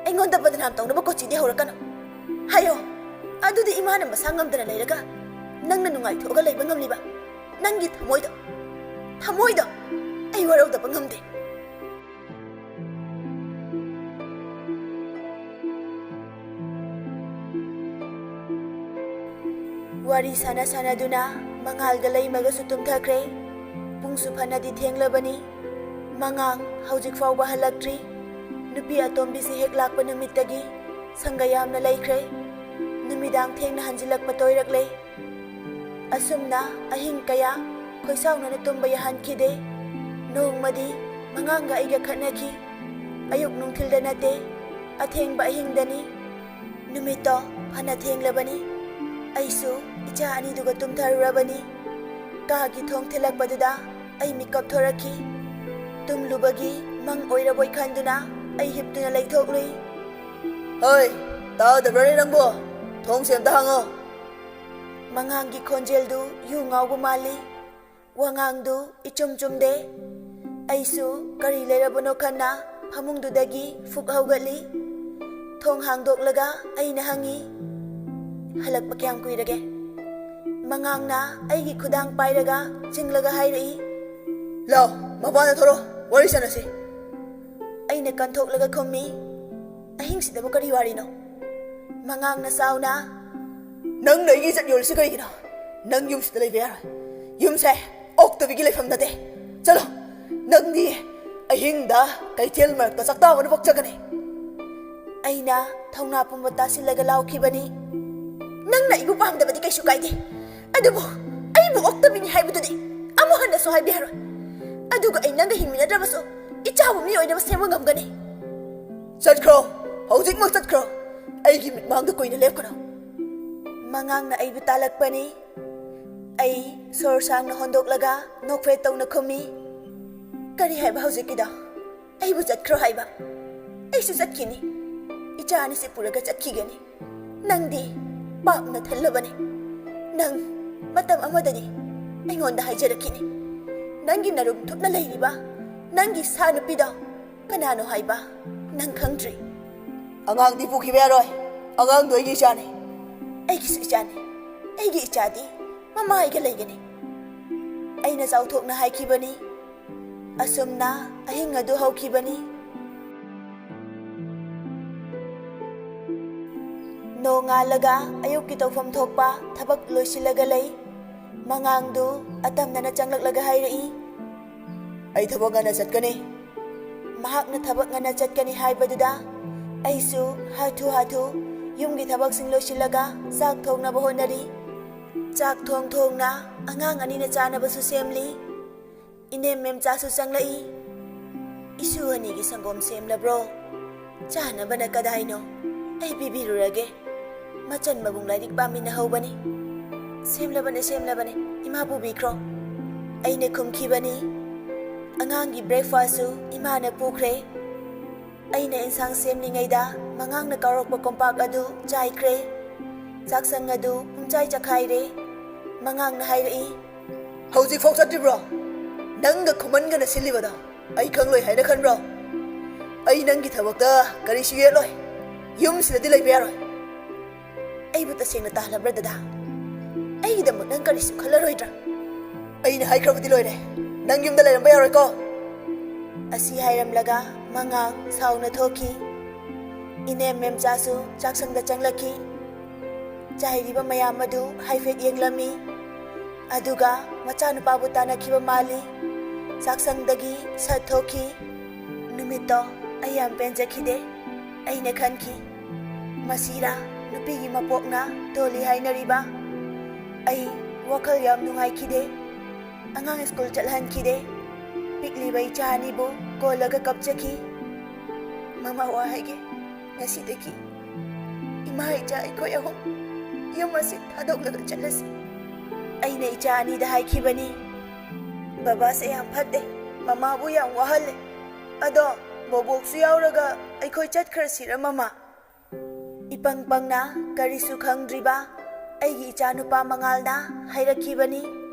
ꯑꯩꯉꯣꯟꯗ ꯕꯗꯅꯥꯝ ꯇꯧꯅꯕ ꯀꯣꯆꯤꯗꯤ ꯍꯧꯔꯛꯀꯅꯨ꯫ ꯍꯥꯏꯌꯣ, ꯑꯗꯨꯗꯤ ꯏꯃꯥꯅ ꯃꯁꯥ ꯉꯝꯗꯅ ꯂꯩꯔꯒ ꯅꯪꯅ ꯅꯨꯡꯉꯥꯏꯊꯣꯛꯑꯒ ꯂꯩꯕ ꯉꯝꯂꯤꯕ? ꯅꯪꯒꯤ ꯊꯃꯣꯏꯗꯣ, ꯊꯃꯣꯏꯗꯣ ꯑꯩ ꯋꯥꯔꯧꯗꯕ ꯉꯝꯗꯦ꯫" ꯋꯥꯔꯤ ꯁꯥꯟꯅ ꯁꯥꯟꯅꯗꯨꯅ ꯃꯉꯥꯜꯒ ꯂꯩꯃꯒꯁꯨ ꯇꯨꯝꯊꯈ꯭ꯔꯦ꯫ ꯄꯨꯡꯁꯨ ꯐꯅꯗꯤ ꯊꯦꯡꯂꯕꯅꯤ꯫ ꯃꯉꯥꯡ ꯍꯧꯖꯤꯛ ꯐꯥꯎꯕ ꯍꯜꯂꯛꯇ꯭ꯔꯤ꯫ ꯅꯨꯄꯤ ꯑꯇꯣꯝꯕꯤꯁꯤ ꯍꯦꯛ ꯂꯥꯛꯄ ꯅꯨꯃꯤꯠꯇꯒꯤ ꯁꯪꯒ ꯌꯥꯝꯅ ꯂꯩꯈ꯭ꯔꯦ꯫ ꯅꯨꯃꯤꯗꯥꯡ ꯊꯦꯡꯅ ꯍꯟꯖꯤꯜꯂꯛꯄ ꯇꯣꯏꯔꯛꯂꯦ꯫ ꯑꯁꯨꯝꯅ ꯑꯍꯤꯡ ꯀꯌꯥ ꯈꯣꯏꯁꯥꯎꯅꯅ ꯇꯨꯝꯕ ꯌꯥꯍꯟꯈꯤꯗꯦ꯫ ꯅꯣꯡꯃꯗꯤ ꯃꯉꯥꯡꯒ ꯑꯩꯒ ꯈꯠꯅꯈꯤ꯫ ꯑꯌꯨꯛ ꯅꯨꯡꯊꯤꯜꯗ ꯅꯠꯇꯦ, ꯑꯊꯦꯡꯕ ꯑꯍꯤꯡꯗꯅꯤ꯫ ꯅꯨꯃꯤꯠꯇꯣ ꯐꯅ ꯊꯦꯡꯂꯕꯅꯤ꯫ ꯑꯩꯁꯨ ꯏꯆꯥ ꯑꯅꯤꯗꯨꯒ ꯇꯨꯝꯊꯔꯨꯔꯕꯅꯤ꯫ ꯀꯥꯒꯤ ꯊꯣꯡ ꯊꯤꯜꯂꯛꯄꯗꯨꯗ ꯑꯩ ꯃꯤꯀꯞ ꯊꯣꯔꯛꯈꯤ꯫ ꯇꯨꯝꯂꯨꯕꯒꯤ ꯃꯪ ꯑꯣꯏꯔꯕꯣꯏ ꯈꯟꯗꯨꯅ ꯑꯩ ꯍꯤꯞꯇꯨꯅ ꯂꯩꯊꯣꯛꯂꯨꯏ꯫ "ꯍꯣꯏ, ꯇꯥꯗꯕ꯭ꯔꯅꯦ ꯅꯪꯕꯣ? ꯊꯣꯡꯁꯦ ꯑꯝꯇ ꯍꯥꯡꯉꯣ꯫" ꯃꯉꯥꯡꯒꯤ ꯈꯣꯟꯖꯦꯜꯗꯨ ꯌꯨ ꯉꯥꯎꯕ ꯃꯥꯜꯂꯤ꯫ ꯋꯥꯉꯥꯡꯗꯨ ꯏꯆꯨꯝ ꯆꯨꯝꯗꯦ꯫ ꯑꯩꯁꯨ ꯀꯔꯤ ꯂꯩꯔꯕꯅꯣ ꯈꯟꯅ ꯐꯃꯨꯡꯗꯨꯗꯒꯤ ꯐꯨꯛ ꯍꯧꯒꯠꯂꯤ꯫ ꯊꯣꯡ ꯍꯥꯡꯗꯣꯛꯂꯒ ꯑꯩꯅ ꯍꯪꯉꯤ, "ꯍꯜꯂꯛꯄ ꯀꯌꯥꯝ ꯀꯨꯏꯔꯒꯦ?" ꯃꯉꯥꯡꯅ ꯑꯩꯒꯤ ꯈꯨꯗꯥꯡ ꯄꯥꯏꯔꯒ ꯆꯤꯡꯂꯒ ꯍꯥꯏꯔꯛꯏ, "ꯂꯥꯎ, ꯃꯄꯥꯟꯗ ꯊꯣꯔꯛꯑꯣ, ꯋꯥꯔꯤ ꯁꯥꯟꯅꯁꯤ꯫" ꯑꯩꯅ ꯀꯟꯊꯣꯛꯂꯒ ꯈꯨꯝꯃꯤ, "ꯑꯍꯤꯡꯁꯤꯗꯕꯨ ꯀꯔꯤ ꯋꯥꯔꯤꯅꯣ?" ꯃꯉꯥꯡꯅ ꯁꯥꯎꯅ, "ꯅꯪꯅ ꯑꯩꯒꯤ ꯏꯖꯠ ꯌꯣꯜꯂꯤꯁꯤ ꯀꯔꯤꯒꯤꯅꯣ? ꯅꯪ ꯌꯨꯝꯁꯤꯗ ꯂꯩꯕ ꯌꯥꯔꯣꯏ꯫ ꯌꯨꯝꯁꯦ ꯑꯣꯛꯇꯕꯤꯒꯤ ꯂꯩꯐꯝ ꯅꯠꯇꯦ꯫ ꯆꯠꯂꯣ, ꯅꯪꯗꯤ ꯑꯍꯤꯡꯗ ꯀꯩꯊꯦꯜ ꯃꯔꯛꯇ ꯆꯥꯛꯇꯥꯕꯅ ꯄꯛꯆꯒꯅꯤ꯫" ꯑꯩꯅ ꯊꯧꯅꯥ ꯄꯨꯝꯕ ꯇꯥꯁꯤꯜꯂꯒ ꯂꯥꯎꯈꯤꯕꯅꯤ, "ꯅꯪꯅ ꯑꯩꯕꯨ ꯄꯥꯝꯗꯕꯗꯤ ꯀꯩꯁꯨ ꯀꯥꯏꯗꯦ, ꯑꯗꯨꯕꯨ ꯑꯩꯕꯨ ꯑꯣꯛꯇꯕꯤꯅꯤ ꯍꯥꯏꯕꯗꯨꯗꯤ ꯑꯃꯨꯛ ꯍꯟꯅꯁꯨ ꯍꯥꯏꯕ ꯌꯥꯔꯣꯏ꯫ ꯑꯗꯨꯒ ꯑꯩ ꯅꯪꯒ ꯍꯤꯡꯃꯤꯟꯅꯗ꯭ꯔꯕꯁꯨ ꯏꯆꯥꯕꯨ ꯃꯤ ꯑꯣꯏꯅꯕ ꯁꯦꯝꯕ ꯉꯝꯒꯅꯤ꯫" "ꯆꯠꯈ꯭ꯔꯣ, ꯍꯧꯖꯤꯛꯃꯛ ꯆꯠꯈ꯭ꯔꯣ꯫ ꯑꯩꯒꯤ ꯃꯤꯠꯃꯥꯡꯗ ꯀꯨꯏꯅ ꯂꯦꯞꯀꯅꯨ꯫" ꯃꯉꯥꯡꯅ ꯑꯩꯕꯨ ꯇꯥꯜꯂꯛꯄꯅꯤ꯫ ꯑꯩ ꯁꯣꯔ ꯁꯥꯡꯅ ꯍꯣꯟꯗꯣꯛꯂꯒ ꯅꯣꯛꯐꯦꯠ ꯇꯧꯅ ꯈꯨꯝꯃꯤ, "ꯀꯔꯤ ꯍꯥꯏꯕ ꯍꯧꯖꯤꯛꯀꯤꯗꯣ? ꯑꯩꯕꯨ ꯆꯠꯈ꯭ꯔꯣ ꯍꯥꯏꯕ? ꯑꯩꯁꯨ ꯆꯠꯈꯤꯅꯤ꯫ ꯏꯆꯥ ꯑꯅꯤꯁꯤ ꯄꯨꯔꯒ ꯆꯠꯈꯤꯒꯅꯤ꯫ ꯅꯪꯗꯤ ꯄꯥꯞꯅ ꯊꯜꯂꯕꯅꯤ꯫ ꯅꯪ ꯃꯇꯝ ꯑꯃꯗꯗꯤ ꯑꯩꯉꯣꯟꯗ ꯍꯥꯏꯖꯔꯛꯈꯤꯅꯤ, ꯅꯪꯒꯤ ꯅꯔꯨꯝ ꯊꯨꯞꯅ ꯂꯩꯔꯤꯕ ꯅꯪꯒꯤ ꯁꯥ ꯅꯨꯄꯤꯗꯣ ꯀꯅꯥꯅꯣ ꯍꯥꯏꯕ ꯅꯪ ꯈꯪꯗ꯭ꯔꯤ꯫" "ꯑꯉꯥꯡꯗꯤ ꯄꯨꯈꯤꯕ ꯌꯥꯔꯣꯏ꯫ ꯑꯉꯥꯡꯗꯣ ꯑꯩꯒꯤ ꯏꯆꯥꯅꯤ꯫" "ꯑꯩꯒꯤꯁꯨ ꯏꯆꯥꯅꯤ꯫ ꯑꯩꯒꯤ ꯏꯆꯥꯗꯤ ꯃꯃꯥ ꯑꯩꯒ ꯂꯩꯒꯅꯤ꯫" ꯑꯩꯅ ꯆꯥꯎꯊꯣꯛꯅ ꯍꯥꯏꯈꯤꯕꯅꯤ꯫ ꯑꯁꯨꯝꯅ ꯑꯍꯤꯡ ꯑꯗꯨ ꯍꯧꯈꯤꯕꯅꯤ꯫ ꯅꯣꯡꯉꯥꯜꯂꯒ ꯑꯌꯨꯛꯀꯤ ꯇꯧꯐꯝ ꯊꯣꯛꯄ ꯊꯕꯛ ꯂꯣꯏꯁꯤꯜꯂꯒ ꯂꯩ꯫ ꯃꯉꯥꯡꯗꯨ ꯑꯇꯝꯅꯅ ꯆꯪꯂꯛꯂꯒ ꯍꯥꯏꯔꯛꯏ, "ꯑꯩ ꯊꯕꯛ ꯉꯟꯅ ꯆꯠꯀꯅꯤ꯫" ꯃꯍꯥꯛꯅ ꯊꯕꯛ ꯉꯟꯅ ꯆꯠꯀꯅꯤ ꯍꯥꯏꯕꯗꯨꯗ ꯑꯩꯁꯨ ꯍꯥꯊꯨ ꯍꯥꯊꯨ ꯌꯨꯝꯒꯤ ꯊꯕꯛꯁꯤꯡ ꯂꯣꯏꯁꯤꯜꯂꯒ ꯆꯥꯛ ꯊꯣꯡꯅꯕ ꯍꯣꯠꯅꯔꯤ꯫ ꯆꯥꯛ ꯊꯣꯡ ꯊꯣꯡꯅ ꯑꯉꯥꯡ ꯑꯅꯤꯅ ꯆꯥꯅꯕꯁꯨ ꯁꯦꯝꯂꯤ꯫ ꯏꯅꯦꯝ ꯃꯦꯝꯆꯥꯁꯨ ꯆꯪꯂꯛꯏ꯫ "ꯏꯁꯨ ꯑꯅꯤꯒꯤ ꯁꯪꯒꯣꯝ ꯁꯦꯝꯂꯕ꯭ꯔꯣ? ꯆꯥꯅꯕꯅ ꯀꯗꯥꯏꯅꯣ? ꯑꯩ ꯄꯤꯕꯤꯔꯨꯔꯒꯦ꯫ ꯃꯆꯟ ꯃꯕꯨꯡ ꯂꯥꯏꯔꯤꯛ ꯄꯥꯃꯤꯟꯅꯍꯧꯕꯅꯤ꯫" "ꯁꯦꯝꯂꯕꯅꯦ, ꯁꯦꯝꯂꯕꯅꯦ, ꯏꯃꯥ ꯄꯨꯕꯤꯈ꯭ꯔꯣ꯫" ꯑꯩꯅ ꯈꯨꯝꯈꯤꯕꯅꯤ꯫ ꯑꯉꯥꯡꯒꯤ ꯕ꯭ꯔꯦꯛꯐꯥꯁꯁꯨ ꯏꯃꯥꯅ ꯄꯨꯈ꯭ꯔꯦ꯫ ꯑꯩꯅ ꯏꯟꯁꯥꯡ ꯁꯦꯝꯂꯤꯉꯩꯗ ꯃꯉꯥꯡꯅ ꯀꯥꯎꯔꯛꯄ ꯀꯣꯝꯄꯥꯛ ꯑꯗꯨ ꯆꯥꯏꯈ꯭ꯔꯦ꯫ ꯆꯥꯛꯁꯪ ꯑꯗꯨ ꯄꯨꯝꯆꯥꯏ ꯆꯈꯥꯏꯔꯦ꯫ ꯃꯉꯥꯡꯅ ꯍꯥꯏꯔꯛꯏ, "ꯍꯧꯖꯤꯛꯐꯥꯎ ꯆꯠꯇ꯭ꯔꯤꯕ꯭ꯔꯣ?" ꯅꯪꯒ ꯈꯨꯃꯟꯒꯅ ꯁꯤꯜꯂꯤꯕꯗꯣ ꯑꯩ ꯈꯪꯂꯣꯏ ꯍꯥꯏꯅ ꯈꯟꯕ꯭ꯔꯣ? ꯑꯩ ꯅꯪꯒꯤ ꯊꯕꯛꯇ ꯀꯔꯤꯁꯨ ꯌꯦꯠꯂꯣꯏ꯫ ꯌꯨꯝꯁꯤꯗꯗꯤ ꯂꯩꯕ ꯌꯥꯔꯣꯏ꯫ ꯑꯩꯕꯨ ꯇꯁꯦꯡꯅ ꯇꯥꯍꯜꯂꯕ꯭ꯔꯥ, ꯗꯗꯥ? ꯑꯩꯒꯤꯗꯃꯛ ꯅꯪ ꯀꯔꯤꯁꯨ ꯈꯜꯂꯔꯣꯏꯗ꯭ꯔꯥ? ꯑꯩꯅ ꯍꯥꯏꯈ꯭ꯔꯕꯗꯤ ꯂꯣꯏꯔꯦ, ꯅꯪ ꯌꯨꯝꯗ ꯂꯩꯔꯝꯕ ꯌꯥꯔꯣꯏꯀꯣ꯫ ꯑꯁꯤ ꯍꯥꯏꯔꯝꯂꯒ ꯃꯉꯥꯡ ꯁꯥꯎꯅ ꯊꯣꯛꯈꯤ꯫ ꯏꯅꯦꯝ ꯃꯦꯝꯆꯥꯁꯨ ꯆꯥꯛꯁꯪꯗ ꯆꯪꯂꯛꯈꯤ꯫ ꯆꯥꯏꯔꯤꯕ ꯃꯌꯥꯝ ꯑꯗꯨ ꯍꯥꯏꯐꯦꯠ ꯌꯦꯡꯂꯝꯃꯤ꯫ ꯑꯗꯨꯒ ꯃꯆꯥꯅꯨꯄꯥꯕꯨ ꯇꯥꯟꯅꯈꯤꯕ ꯃꯥꯜꯂꯤ꯫ ꯆꯥꯛꯁꯪꯗꯒꯤ ꯁꯠ ꯊꯣꯛꯈꯤ꯫ ꯅꯨꯃꯤꯠꯇꯣ ꯑꯩ ꯌꯥꯝ ꯄꯦꯟꯖꯈꯤꯗꯦ꯫ ꯑꯩꯅ ꯈꯟꯈꯤ, "ꯃꯁꯤꯔꯥ ꯅꯨꯄꯤꯒꯤ ꯃꯄꯣꯛꯅ ꯇꯣꯜꯂꯤ ꯍꯥꯏꯅꯔꯤꯕ?" ꯑꯩ ꯋꯥꯈꯜ ꯌꯥꯝ ꯅꯨꯡꯉꯥꯏꯈꯤꯗꯦ꯫ ꯑꯉꯥꯡ ꯁ꯭ꯀꯨꯜ ꯆꯠꯍꯟꯈꯤꯗꯦ꯫ ꯄꯤꯛꯂꯤꯕ ꯏꯆꯥ ꯑꯅꯤꯕꯨ ꯀꯣꯜꯂꯒ ꯀꯞꯆꯈꯤ꯫ "ꯃꯃꯥ, ꯋꯥ ꯍꯥꯏꯒꯦ꯫ ꯉꯁꯤꯗꯒꯤ ꯏꯃꯥ ꯏꯆꯥ ꯑꯩꯈꯣꯏ ꯑꯍꯨꯝ ꯌꯨꯝ ꯑꯁꯤ ꯊꯥꯗꯣꯛꯂꯒ ꯆꯠꯂꯁꯤ꯫" ꯑꯩꯅ ꯏꯆꯥ ꯑꯅꯤꯗ ꯍꯥꯏꯈꯤꯕꯅꯤ, "ꯕꯕꯥꯁꯦ ꯌꯥꯝ ꯐꯠꯇꯦ, ꯃꯃꯥꯕꯨ ꯌꯥꯝ ꯋꯥꯍꯜꯂꯦ꯫ ꯑꯗꯣ ꯕꯣꯕꯣꯛꯁꯨ ꯌꯥꯎꯔꯒ ꯑꯩꯈꯣꯏ ꯆꯠꯈ꯭ꯔꯁꯤꯔ, ꯃꯃꯥ?" ꯏꯄꯪ ꯄꯪꯅ ꯀꯔꯤꯁꯨ ꯈꯪꯗ꯭ꯔꯤꯕ ꯑꯩꯒꯤ ꯏꯆꯥꯅꯨꯄꯥ ꯃꯉꯥꯜꯅ ꯍꯥꯏꯔꯛꯈꯤꯕꯅꯤ꯫